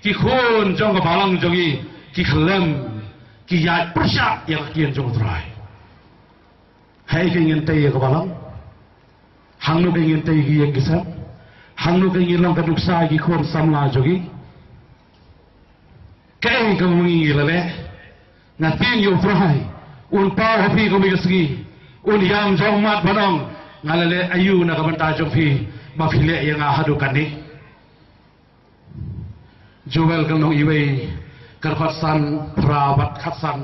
ki khun jong ka balang jong ngi ki khlem, ki ïaid pyrshah ïa ka ktien jong U Trai. Haei kaei ngin tei ïa ka balang? Hangno kaei ngin tei ïa ki ïing ki sem? Hangno kaei ngin long ka nuksa ïa ki khun samla jong ngi? Kaei kaba ngi la leh? Nga tieng ïa U Trai un paw ha phi kumne ka sngi, un ïam jong mat ban ong, nga la leh aïu na ka bynta jong phi ba phi leh ïa nga haduh katne? Joel ka lynnong iwei, ka dkhot san phra bad khatsan.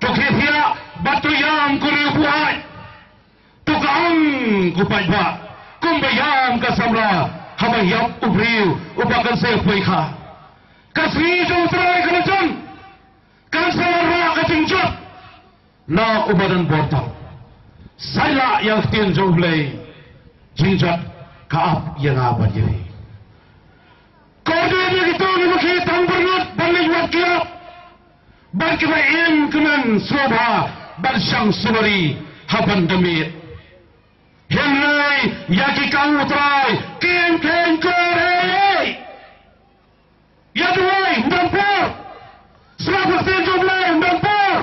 To khie thiah bad to ïam ko riewbuaid. To khang ko paidbah kumba ïam ka samla haba ïap u briew uba kan sa poi kha. Ka sngi jong U Trai ka la jan. Kan sa wanrah ka jingjot na uba don bor tam. Sa ïalam ïa ka ktien jong U Blei, jingjot ka ap ïa nga bad ïa phi. Kordit ïa kito kiba khie tang byrngut ban leit wad kiad, bad kiba im kmen sngewbha ban shang summary ha ban da miet. Hynrei ïa ki kam U Trai kim kheiñ kor ei ei. Ïa duwai ym don por. Sngap ka ktien jong U Blei ym don por.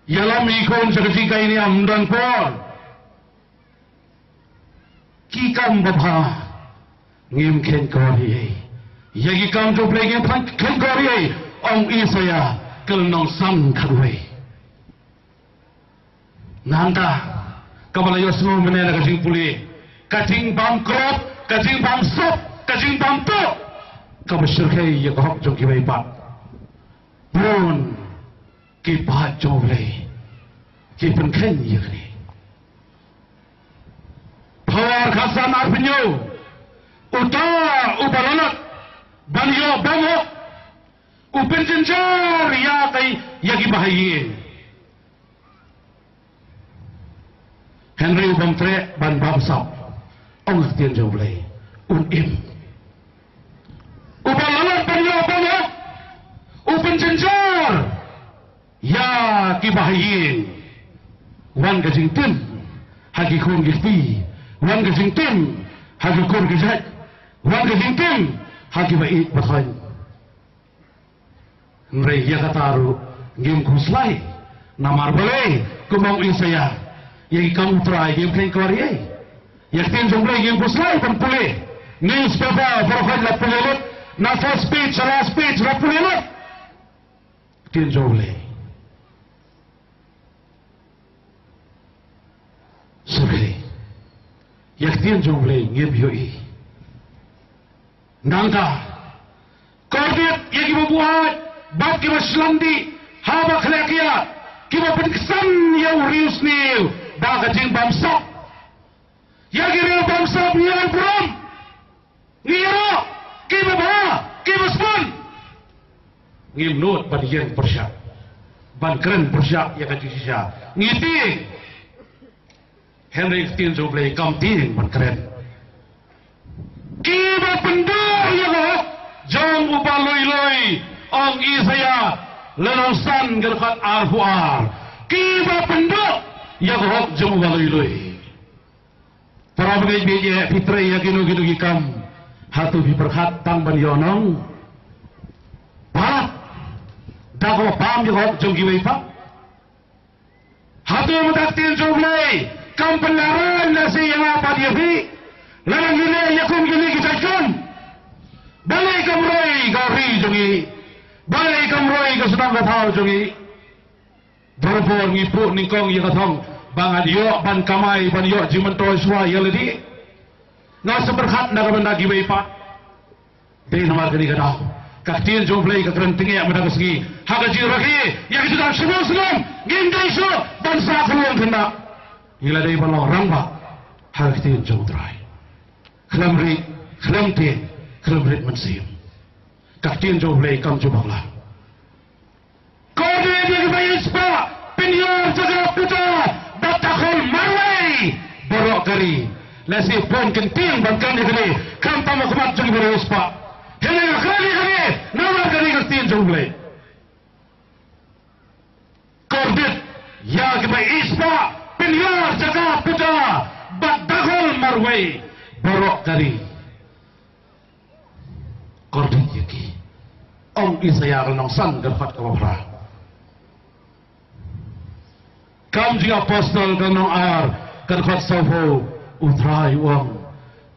Ïalam ïa ki khun sha ka jingkait niam ym don por. Ki kam babha ngim kheiñ kor ei ei. Ïa ki kam jong U Blei ngim kheiñ kor ei ei. Ong Isaïah ka lynnong san khatwei. Nangta kaba la ïohsngew mynne na ka jingpule, ka jingbam krop, ka jingbam sop, ka jingbam tuh, kaba shyrkhei ïa ka hok jong kiwei pat. Bun Ki paid jong U Blei ki pynkheiñ ïa kane. Pawar khatsan arphew hynñiew, uta uba la lad ban ïoh bymhok u pynjynjar ïa ki, ïa ki bahaïing. Hynrei u bym treh ban bamsap, ong ka ktien jong U Blei, un im. Uba la lad ban ïoh bymhok u pynjynjar ïa ki bahaïing. Wan ka jingtim ha ki khun ki kti, wan ka jingtim ha ki kur ki jait, wan ka jingtim ha ki ba ïeit ba thoiñ. Hynrei ïa kata ruh ngim khuslai. Namar balei? Kumba ong Isaïah, ïa ki kam U Trai kim kheiñ kwah ïa. Ïa ka ktien jong U Blei ngim khuslai ban pule. Newspaper baroh khoit la pule lut, na first page, last page la pule lut. Ktien jong U Blei. Sngewbha. Ïa ka ktien jong U Blei ngim ïohi. Nangta, kordit ïa kiba buaid bad kiba shlandi ha ba khleh kiad, kiba pynksan ïa u riewsniew da ka jingbamsap. Ïa ki riew bamsap ngi ïa burom. Ngi ïaroh, kiba bha, kiba sbun. Ngim nud ban ïeng pyrshah, ban kren pyrshah ïa ka jingshisha. Ngi tieng. Hynrei ka ktien jong U Blei kam tieng ban kren. Kiba pynduh ïa ka hok jong uba lui lui, ong Isaïah lynnong san ka dkhot arphew ar. Kiba pynduh ïa ka hok jong uba lui lui. Para bangeit, phi trei ïa kino kino ki kam, hato phi pyrkhat tang ban ïoh nong? Palat da kaba pam ïa ka hok jong kiwei pat. Hato mynta ka ktien jong U Blei kam pynlehrain lehse ïa nga bad ïa phi? Lada ngi leh ïa kum kine ki jait kam, balei kam roi ka ri jong ngi? Balei kam roi ka shnong ka thaw jong ngi? Barabor ngi puh nyngkong ïa ka thong ba ngan ïoh ban kamai, ban ïoh jingmyntoi shuwa ïa lade. Nga sngewpyrkhat na ka bynta kiwei pat. Dei namar kane ka daw ka ktien jong U Blei ka kren tang ïa mynta ka sngi ha ka jingrakhe ïa ka jingdon sngewsynei. Ngim dei shuh ban sah khlem khynnah. Ngi la dei ban long rangbah ha ka ktien jong U Trai. Khlem rit, khlem tieng, khlem rit mynsiem. Ka ktien jong U Blei kam ju bakla. Kordit ïa kiba ïeit spah, pynïar jaka puta bad dakhol marwei baroh ka ri. Lehse pun kin tieng ban kren ïa kane, khamtam ha khmat jong kiba ïeit spah. Hynrei nga kren ïa kane namar kane ka ktien jong U Blei. Kordit ïa kiba ïeit spah, pynïar jaka puta bad dakhol marwei baroh ka ri. Kordit ïa ki. Ong Isaïah ka lynnong san ka dkhot kaba phra. Kam Jingapostol ka lynnong ar ka dkhot sawphew, U Trai u ong,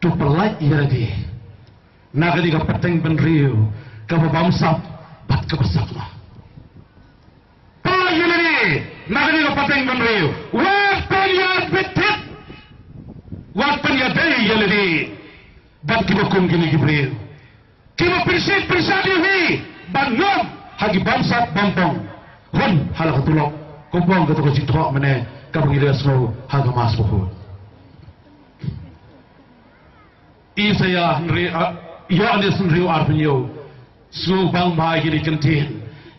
to pyllait ïa lade na kane ka pateng bynriew kaba bamsap bad kaba sakma. Pyllait ïa lade na kane ka pateng bynriew. Wat pynïabit thied, wat pynïadei ïa lade bad kiba kum kine ki briew, kiba pynshit pynshah ïa phi ban ngop ha ki bamsap bampong. Hun ha la ka tulop, kumba ong kato ka jingthoh mynne kaba ngi la sngew ha ka Mass bakhuid. Isaïah hynriew, ah, Ïoannis hynriew arphew hynñiew. Sngewbang bha ïa kine ki ktien.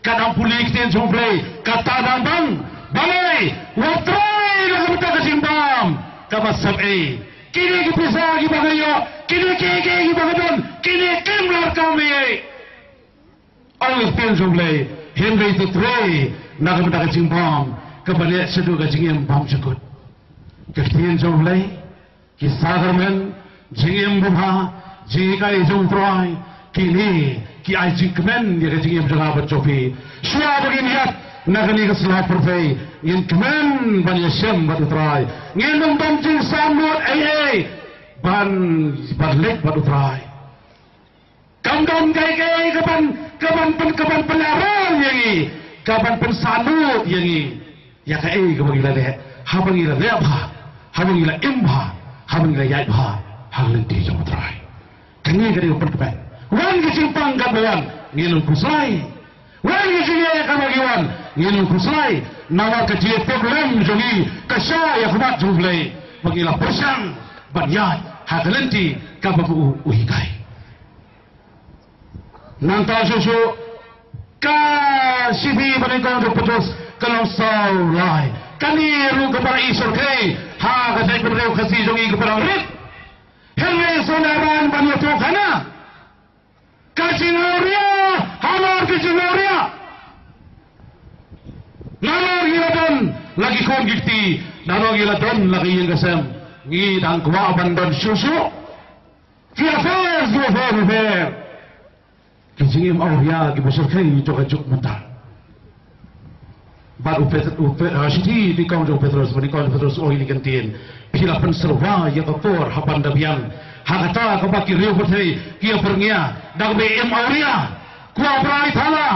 Ka dang pule ktien jong U Blei, kata dang bang. Balei? Wat trei na ka bynta ka jingbam kaba sep ei. Kine ki pisa kiba nga ïoh, kine kiei kiei kiba nga don, kine kim larkam ei. Ong ka ktien jong U Blei, hynrei to trei na ka bynta ka jingbam kaba leh shaduh ka jingim bymjukut. Ka ktien jong U Blei, ki sakramen, jingim babha, jinghikai jong U Trai, kine ki ai jingkmen ïa ka jingim jong nga bad jong phi. Shuwa ba ngin ïaid na kane ka sla pyrthei, ngin kmen ban ïashem bad U Trai. Ngin ym don jingsangeh ei ei ban, ban leit bad U Trai. Kam don kaei kaei kaban, kaban pyn, kaban pynlehrain ïa ngi, kaban pynsangeh ïa ngi ïa kaei kaba ngi la leh, haba ngi la leh bha, haba ngi la im bha, haba ngi la ïaid bha ha ka lynti jong U Trai. Kane ka dei ka pynkmen. Wan ka jingpang kaba wan, ngin ym khuslai. Wan ka jingeh kaba ngi wan, Ngin ym khuslai namar ka jingïapohlong jong ngi ka shah ïa ka mat jong U Blei ba ngi la pyrshang ban ïaid ha ka lynti kaba u, u hikai. Nangta shuh shuh ka shithi banyngkong jong u Petros ka long saw lai. Kane ruh ka para Isor kei ha ka jaitbynriew Khasi jong ngi ka para rit. Hynrei sngewbha ban ïathuh khana ka jingawria halor ka jingawria. Nalor ngi la don la ki khun ki kti, nalor ngi la don la ka ïing ka sem, ngi dang kwah ban don shuh shuh. Ki affairs, ki affairs, affairs. Ki jingim awria ki ba shyrkhei jong ka juk mynta. Bad u Pet-, u Pet-, ah, shithi nyngkong jong u Petros, bad nyngkong jong u Petros u ong ïa kane ka ktien. Phi la pynsyrwa ïa ka por ha ban da biang. Ha kata kaba ki riew pyrthei ki ïa pyrngia da kaba im awria. Kwah brai thala,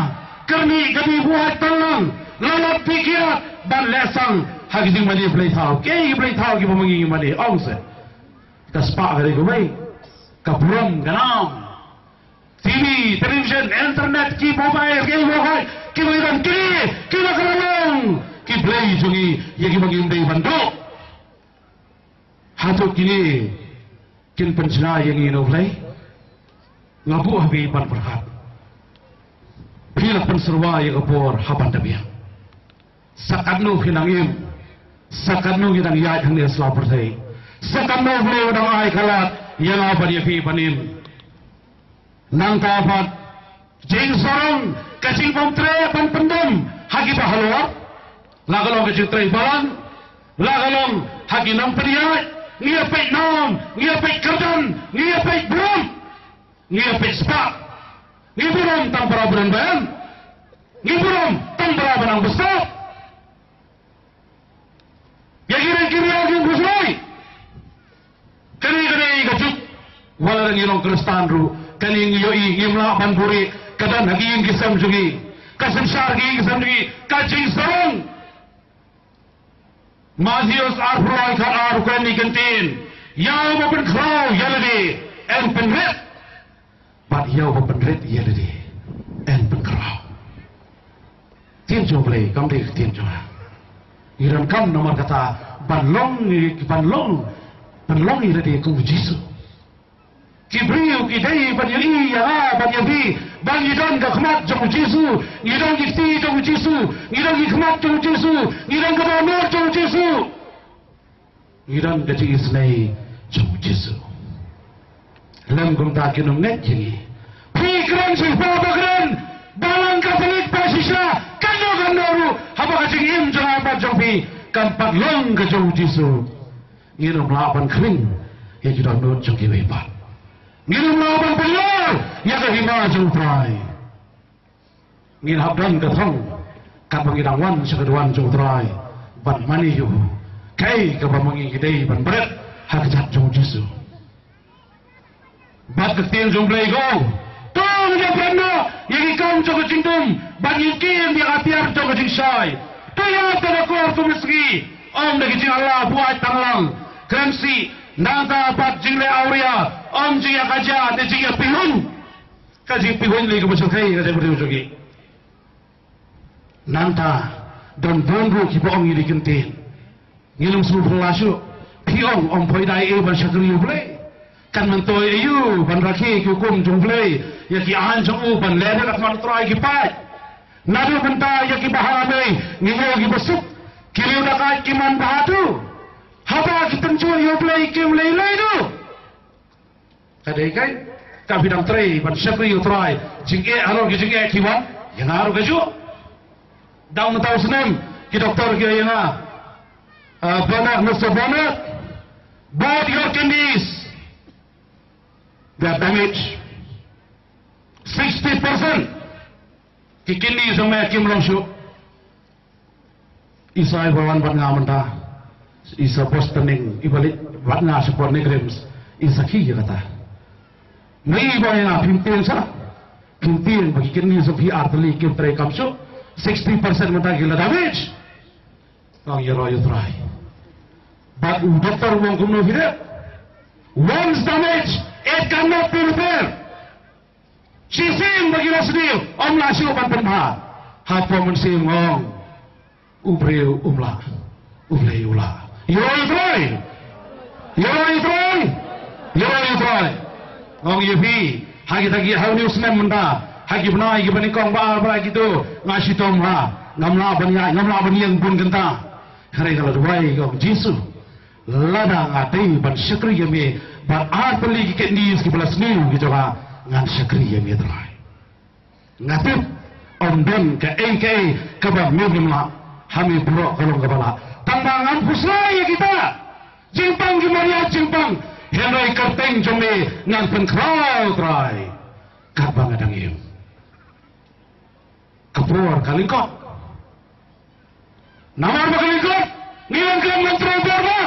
kyrni ka dei buaid tang lang, la lap phi kiad ban leh sang ha ki jingmane blei thaw. Ki ei ki blei thaw kiba ma ngi ngi mane, ong se. Ka spah ka dei kawei, ka burom ka nam. T V, television, internet, ki mobile, ki mobile, ki mobile, ki, ki la ka la long ki blei jong ngi ïa kiba ngim dei ban duh. Hato kine kin pynjngai ïa ngi na U Blei? Nga buh ha phi ban pyrkhat. Phi la pynsyrwa ïa ka por ha ban da biang. Sa katno phi nang im, sa katno ngi dang ïaid hangne sla pyrthei, sa katno U Blei u dang ai ka lad ïa nga bad ïa phi ban im. Nangta pat jingsarong ka jingbymtrei ban pyndem ha kiba halor, la ka long ka jingtrei balang, la ka long ha ki nongpynïaid, ngi ïa peit nam, ngi ïa peit kyrdan, ngi ïa peit burom, ngi ïa peit spah, ngi burom tang para burom ban, ngi burom tang para ba nang bstop. Ïa ki rei ki riaw ki khuslai. Kane kane ka juk. Wat la ngi long Khristan ruh, kane ngi ïohi ngim lah ban buhrieh. Ka don ha ki ïing ki sem jong ngi, ka synshar ki ïing ki sem jong ngi ka jingsarong. Mathaios arphew lai khat ar u kren ïa kane ka ktien. Ïa uba pynkhraw ïa lade yn pynrit. Bad ïa uba pynrit ïa lade yn pynkhraw. Ktien jong U Blei kam dei ka ktien jong nga. Ngi donkam namar kata ban long, ban long, ban long ïa lade kum u Jisu. Ki briew ki dei ban ïohi ïa nga, ban ïa phi, ba ngi don ka khmat jong u Jisu, ngi don ki kti jong u Jisu, ngi don ki khmat jong u Jisu, ngi don ka dohnud jong u Jisu. Ngi don ka jingisynei jong u Jisu. Lem kumta kin ym ngeit ïa ngi. Phi kren shisha ba kren, balang ka pynït ba shisha, kano kano ruh, haba ka jingim jong nga bad jong phi kan pat long ka jong u Jisu. Ngin ym lah ban khring ïa ki dohnud jong kiwei pat. Ngin ym lah ban pynïar ïa ka hima jong u Trai. Ngin hap don ka thong katba ngi dang wan sha ka duwan jong u Trai ban mane ïa u. Kaei kaba ma ngi ngi dei ban bret ha ka kjat jong u Jisu. Bad ka ktien jong u Blei ka ong, to ngin ïa bret noh ïa ki kam jong ka jingdum bad ngin kim ïa ka tiar jong ka jingshai. To ïa ka da kor kum ka sngi, ym da ki jingala buaid tang lang. Kren sih nangta bad jingleh awria, ym jingïakajia ne jingïapihuiñ. Ka jingpihuiñ lei kaba shyrkhei ka dei briew jong ngi. Nangta don bun ruh kiba ong ïa kine ki ktien. Ngin ym sngewphylla shuh. Phi ong ym poi dei ei ban shakri U Blei. Kan myntoi aïu ban rakhe ki hukum jong U Blei, ïa ki aiñ jong u ban leh da ka khmat U Trai ki paid. Naduh mynta ïa kiba ha mei ngi ïoh kiba suk, ki riew dakaid ki man bha tu. Haba ki pynjur ïa U Blei kim lei lei tu. Ka dei kein, ka phi dang trei ban shakri U Trai, jingeh halor ki jingeh ki wan ïa nga ruh kajuh. Dang mynta u snem ki doktor ki ong ïa nga, ah, Bernard, Mister Bernard, both your kidneys, they are damaged. Sixty percent ki kidney jong me kim long shuh. I sa iba wan bad nga mynta, i sa Boston ning, iba leit bad nga sha pdeng NEIGRIHMS, i sakhi ïa kata. Ngi ba ïa nga phim tieng sa, phim tieng ba ki kidney jong phi artylli kim trei kam shuh, sixty percent mynta ki la damage. Nga ong ïaroh ïa U Trai. Bad u doktor u ong kumno phi dep? Once damage, it cannot be repaired. Shisien ba ki la sniew, ym lah shuh ban pynbha. Hapoh mynsiem nga ong, u briew um lah, u Blei u lah. Ïaroh ïa u Trai. Ïaroh ïa u Trai. Ïaroh ïa u Trai. Nga ong ïa phi, ha kita ki, ha une u snem mynta, ha ki bnai kiba nyngkong ba ar ba la kito, nga shitom ha, ngam lah ban ïaid, ngam lah ban ïeng bun kynta. Hynrei nga la duwai, nga ong, Jisu, lada nga dei ban shakri ïa me bad ar tylli ki kidneys kiba la sniew ki jong nga, ngan shakri ïa me Trai. Nga tip ym don kaei kaei kaba me ym lah ha me baroh, ka long kaba lah. Tang ba ngan pyrshang ïa kita jingpang ki mariang jingpang, hynrei kyrteng jong me ngan pynkhraw Trai. Katba nga dang im, ka por ka lyngkot. Namar ba ka lyngkot, ngi wan khlem nongtrei por ba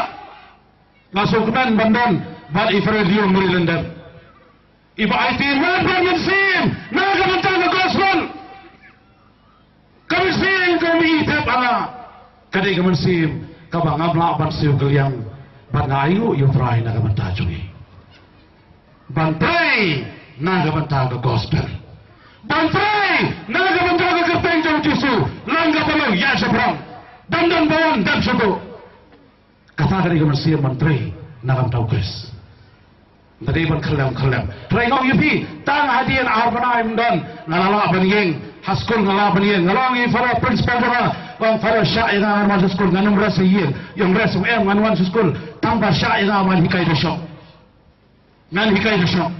nga sngewkmen ban don bad i Freddy Mary London. Iba aiti man ban mynsiem na ka bynta ka gospel. Ka mynsiem ka mi thep ana, ka dei ka mynsiem kaba ngam lah ban siew kylliang, ban nga ainguh ïa u Trai na ka bynta jong ngi. Ban trei na ka bynta ka gospel. Ban trei na ka bynta ka kyrteng jong u Jisu. Lang ka palong ïa shaprang. Ban don ba wan dep shuh. Kata ka dei ka mynsiem ban trei na ka bynta u Khrist. Nga dei ban khyllem khyllem. Trai nga ong ïa phi, tang hadien ar bnai ym don, nga la lah ban ïeng ha skul, nga lah ban ïeng. Nga la ong ïa i Father principal jong nga, nga ong, Father, shah ïa nga, ngan wan sha skul. Ngan ym rest ïa ïing, ym rest ym em, ngan wan sha skul. Tang ba shah ïa nga, ngan hikai da shong. Ngan hikai da shong.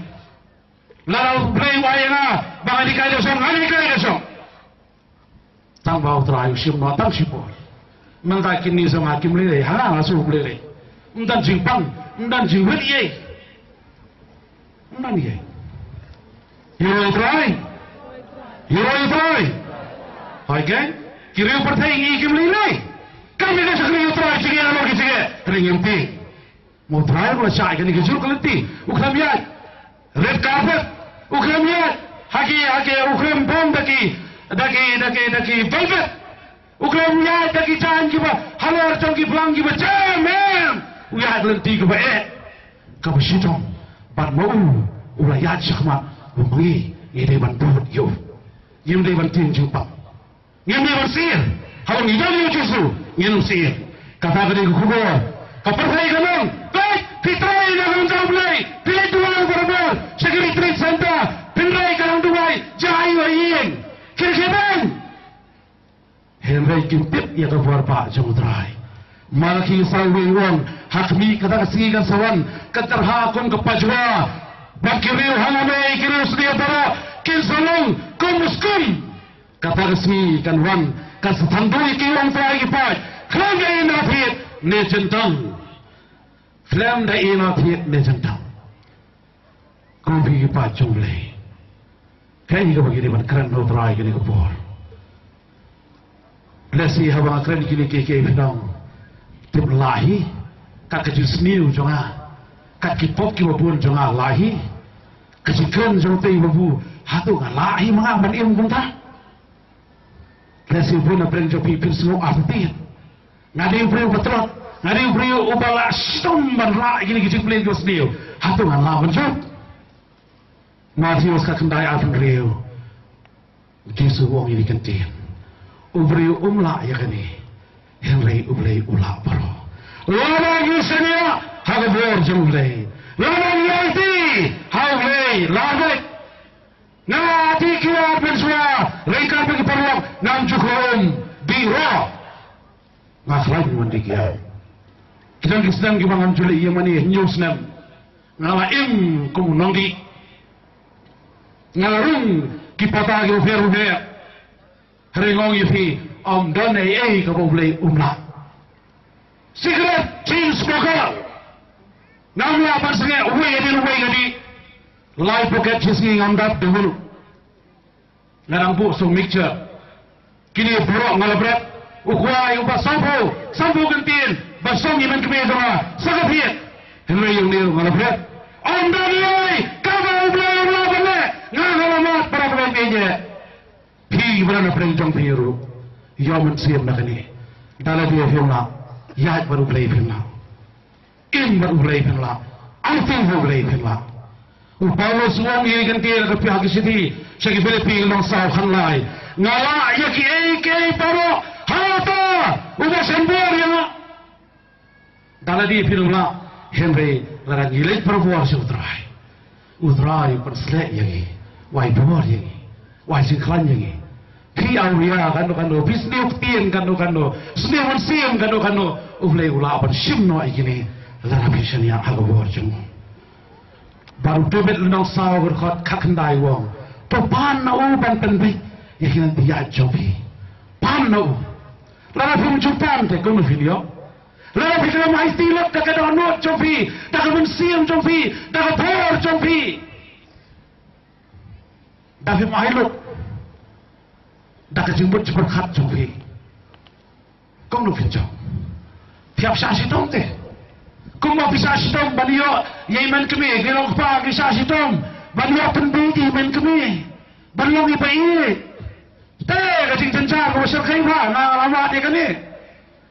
Lada u Blei u ai ïa nga ba ngan hikai da shong, ngan hikai da shong. Tang ba u Trai u shim noh tang shipor. Mynta kidney jong nga kim lei lei, ha nga nga shu lei lei. Ym don jingpang, ym don jingwit ei. Ym don ei. Ïaroh ïa u Trai. Ïaroh ïa u Trai. Hooid, ki riew pyrthei ngi kim lei lei. Kam ïa ka shakri u Trai jingeh halor ki jingeh. Hynrei ngim tieng. Mo u Trai ruh u la shah ïa kane ka jur ka lynti. U khlem ïaid red carpet. U khlem ïaid ha ki, ha ki, u khlem bom da ki, da ki, da ki, da ki velvet. U khlem ïaid da ki jaiñ kiba halor jong ki phlang kiba jem em. U ïaid lynti kaba eh, kaba shitom. Bad ma u, u la ïaid shakhmat. Ba ma ngi, ngi dei ban bud ïa u. Ngim dei ban tieng jingpang. Ngim dei ban sir. Haba ngi don ïa u Jisu, ngin ym sir. Kata ka dei ka khubor. Ka pyrthei kan ong, peit, phi trei na ka bynta U Blei, phi leit duwai barabor sha ki retreat center, phin trei ka dang duwai, jia ïa u ïing. Kin khie beiñ. Hynrei kim tip ïa ka bor ba jong U Trai. Malaki saw wei u ong, ha khmih, kata ka sngi kan sa wan ka tyrha kum ka pajwa. Bad ki riew hangne, ki riew snier baroh kin sa long kum u skum. Kata ka sngi kan wan, kan sa than duh ïa ki, ong U Trai ki paid, khlem da ïehnoh thied ne jyntang. Khlem da ïehnoh thied ne jyntang. Ko phi ki paid jong U Blei, kaei kaba ngi dei ban kren na U Trai kane ka por? Lehse haba nga kren kine kiei kiei phin ong, tip lah hi, kat ka jingsniew jong nga, kat ki pop kiba bun jong nga lah hi. Ka jingkren jong utei ba bun, hato nga lah hi ma nga ban im kumta? Lehse bun na pdeng jong phi phin sngew artatien. Nga dei u briew uba tlot, nga dei u briew uba la shitom ban rah ïa kine ki jingpyllait kiba sniew. Hato ngan lah ban jop? Mathaios ka khyndai arphew hynriew. U Jisu u ong ïa kane ka ktien. U briew um lah ïa kane, hynrei U Blei u lah baroh. Lada ngi shaniah ha ka bor jong U Blei, lada ngi aiti ha U Blei, la beit. Nga dei ki ar mynshuwa, ryngkat bad ki paralok, ngam ju khlem dih ruh. Nga khlaiñ ban dih ki ar. Ki don ki snem kiba ngam ju leh ïing mane hynñiew snem. Nga la im kum u nongdih. Nga la rung ki pata kiba pher bapher. Hynrei nga ong ïa phi, ym don ei ei kaba U Blei um lah. Cigarette, chain smoker. Ngam lah ban sangeh uwei hadien uwei ka dih. Lai pocket shisngi ngam dap da u. Nga dang buh song mixture. Kine baroh nga la bret. U kwai uba sawphew, sawphew kyntien ba song ïa i mynkmie jong nga sa ka thied. Hynrei ïa une ruh nga la bret. Ym don ei ei kaba U Blei um lah ban leh. Nga nga la mad, para bangeit, ïeit. Phi ba na pdeng jong phi ruh, ïoh mynsiem na kane. Da lade phim lah, ïaid bad U Blei phin lah. Im bad U Blei phin lah. Aiti bad U Blei phin lah. U Paulus u ong ïa ki kyntien ha ka phi ha ki shithi sha ki Philippi lynnong saw khanlai, nga lah ïa kiei kiei baroh ha uta uba sngewbha ïa nga. Da lade phi ym lah, hynrei lada ngi leit bor sha U Trai, U Trai u pynsleh ïa ngi, u ai bor ïa ngi, u ai jingkhlaiñ ïa ngi. Phi awria kano kano, phi sniew ktien kano kano, sniew mynsiem kano kano, U Blei u lah ban shim noh ïa kine lada phi shaniah ha ka bor jong u. Bad u David lynnong saw ka dkhot khatkhyndai u ong, to pan na u ban pynbeit ïa ki nongpynïaid jong phi. Pan na u. Lada phim ju pan te kumno phin ïoh? Lada phi khlem aiti lut da ka dohnud jong phi, da ka mynsiem jong phi, da ka bor jong phi, da phim ai lut da ka jingmut jingpyrkhat jong phi, kumno phin jop? Phi hap shah shitom te. Kumba phi shah shitom ban ïoh ïa i mei kmie, ki long kpa ki shah shitom ban ïoh pynbeit ïa i mei kmie, ban long i ba ïeit. Te ka jingjynjar kaba shyrkhei ba nga la wad ïa kane.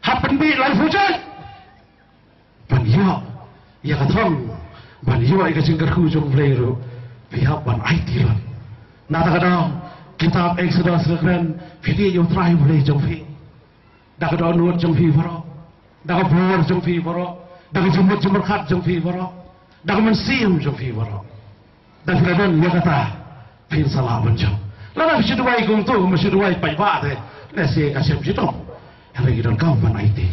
Hap pynbeit laiphew jait ban ïoh ïa ka thong, ban ïoh ïa ka jingkyrkhu jong U Blei ruh, phi hap ban aiti lut. Na kata ka daw, kitab Exodus ka kren, phi dei ïa U Trai U Blei jong phi da ka dohnud jong phi baroh, da ka bor jong phi baroh, da ka jingmut jingpyrkhat jong phi baroh, da ka mynsiem jong phi baroh. Da phi la don ïa kata, phin sa lah ban jop. Lada phi shu duwai kumto, ma shu duwai paidbah te, lehse ka shem shitom. Hynrei ngi donkam ban aiti.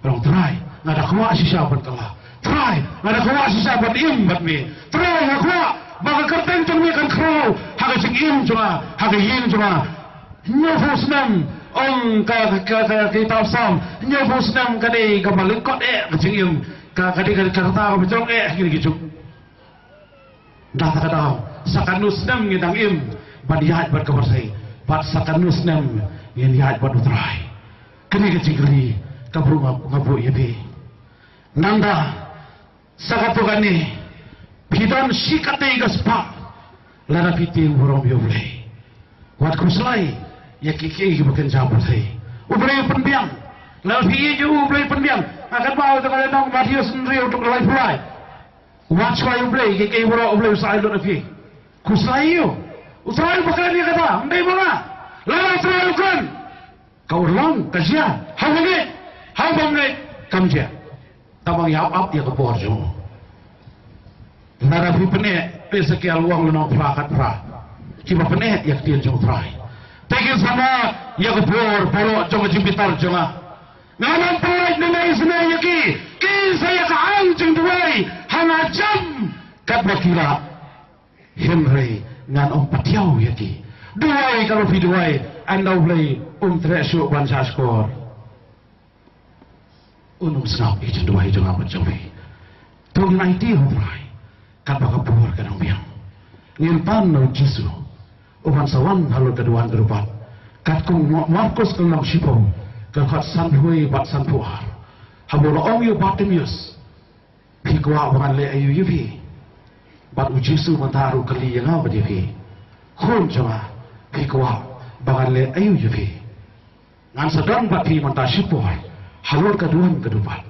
Ong Trai, nga da kwah shisha ban kylla. Trai, nga da kwah shisha ban im bad me. Trai, nga kwah ba ka kyrteng jong me kan khraw ha ka jingim jong nga, ha ka ïing jong nga. Hynñiewphew snem, ong ka, ka, ka, ka kitab Salm, hynñiewphew snem ka dei kaba lyngkot eh ka jingim. Ka, ka dei ka, ka rta kaba jrong eh ha kine ki juk. Da kata ka daw, sa katno snem ngin dang im ban ïaid bad ka pyrthei, bad sa katno snem ngin ïaid bad U Trai? Kane ka jingkylli ka briew nga, nga buh ïa phi. Nangta, sa katto katne, phi don shi katei ka spah lada phi tieng burom ïa U Blei. Wat khuslai ïa kiei kiei kiba kynja pyrthei. U Blei u pynbiang. Lada phi ïeit ïa u, U Blei u pynbiang. Nga kynmaw ïa ka lynnong Mathaios hynriew dkhot laiphew lai. Wat shuwa ïa U Blei, kiei kiei baroh U Blei u sa ai lut ïa phi. Khuslai ïa u. U Trai uba kren ïa kata, ym dei ma nga. Lada U Trai u kren, ka urlong, ka jia. Haba ngeit, haba ngeit, kam jia. Tang ba ngi ap ap ïa ka bor jong u. Lada phi pyneh, Esekiel u ong lynnong phra khatphra, kiba pyneh ïa ka ktien jong U Trai, te kin sa mad ïa ka bor baroh jong ka jingbitar jong nga. Ngan ym pynlait nangne isynei ïa ki, kin sa ïa ka ang jingduwai ha nga jem katba ki lah. Hynrei ngan ym patiaw ïa ki. Duwai, katba phi duwai, ynda U Blei um treh shuh ban shahshkor, un ym sngap ïa ka jingduwai jong nga bad jong phi. To ngin aiti ha U Trai katba ka por ka dang biang. Ngin pan na U Jisu uban sa wan halor ka duwan ka dubad. Katkum Markos ka lynnong shiphew, ka dkhot sanphew wei bad sanphew ar, haba u la ong ïa u Bartimeus, phi kwah ba ngan leh aïu ïa phi? Bad U Jisu mynta ruh u kylli ïa nga bad ïa phi, khun jong nga, phi kwah ba ngan leh aïu ïa phi? Ngan sa don bad phi mynta shipor halor ka duwan ka dubad.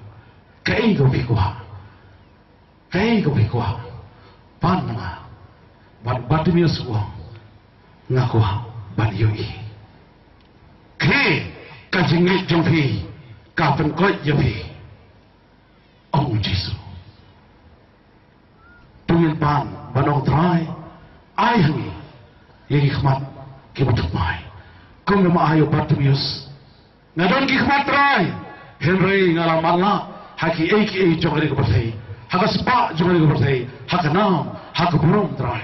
Kaei kaba phi kwah? Kaei kaba phi kwah? Pan na nga. Bad Bartimeus u ong, nga kwah ban ïohi. Khie, ka jingngeit jong phi ka pynkoit ïa phi, ong U Jisu. To ngin pan ban ong, Trai, ai ha ngi ïa ki khmat kiba thymmai, kumba me ai ïa u Bartimeus. Nga don ki khmat, Trai, hynrei nga la matlah ha kiei kiei jong kane ka pyrthei, ha ka spah jong kane ka pyrthei, ha ka nam, ha ka burom, Trai.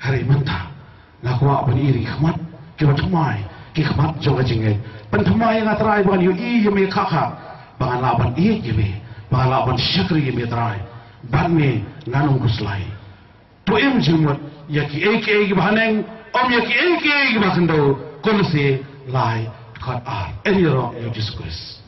Hynrei mynta nga kwah ban ïohi ïa ki khmat kiba thymmai, ki khmat jong ka jingngeit. Pynthymmai ïa nga, Trai, ba ngan ïohi ïa me khah khah, ba ngan lah ban ïeit ïa me, ba ngan lah ban shakri ïa me, Trai. Bad me ngan ym khuslai. To im jingmut ïa kiei kiei kiba haneng, ym ïa kiei kiei kiba khyndew. Kolose lai dkhot ar. Ei ïaroh ïa U Jisu Khrist.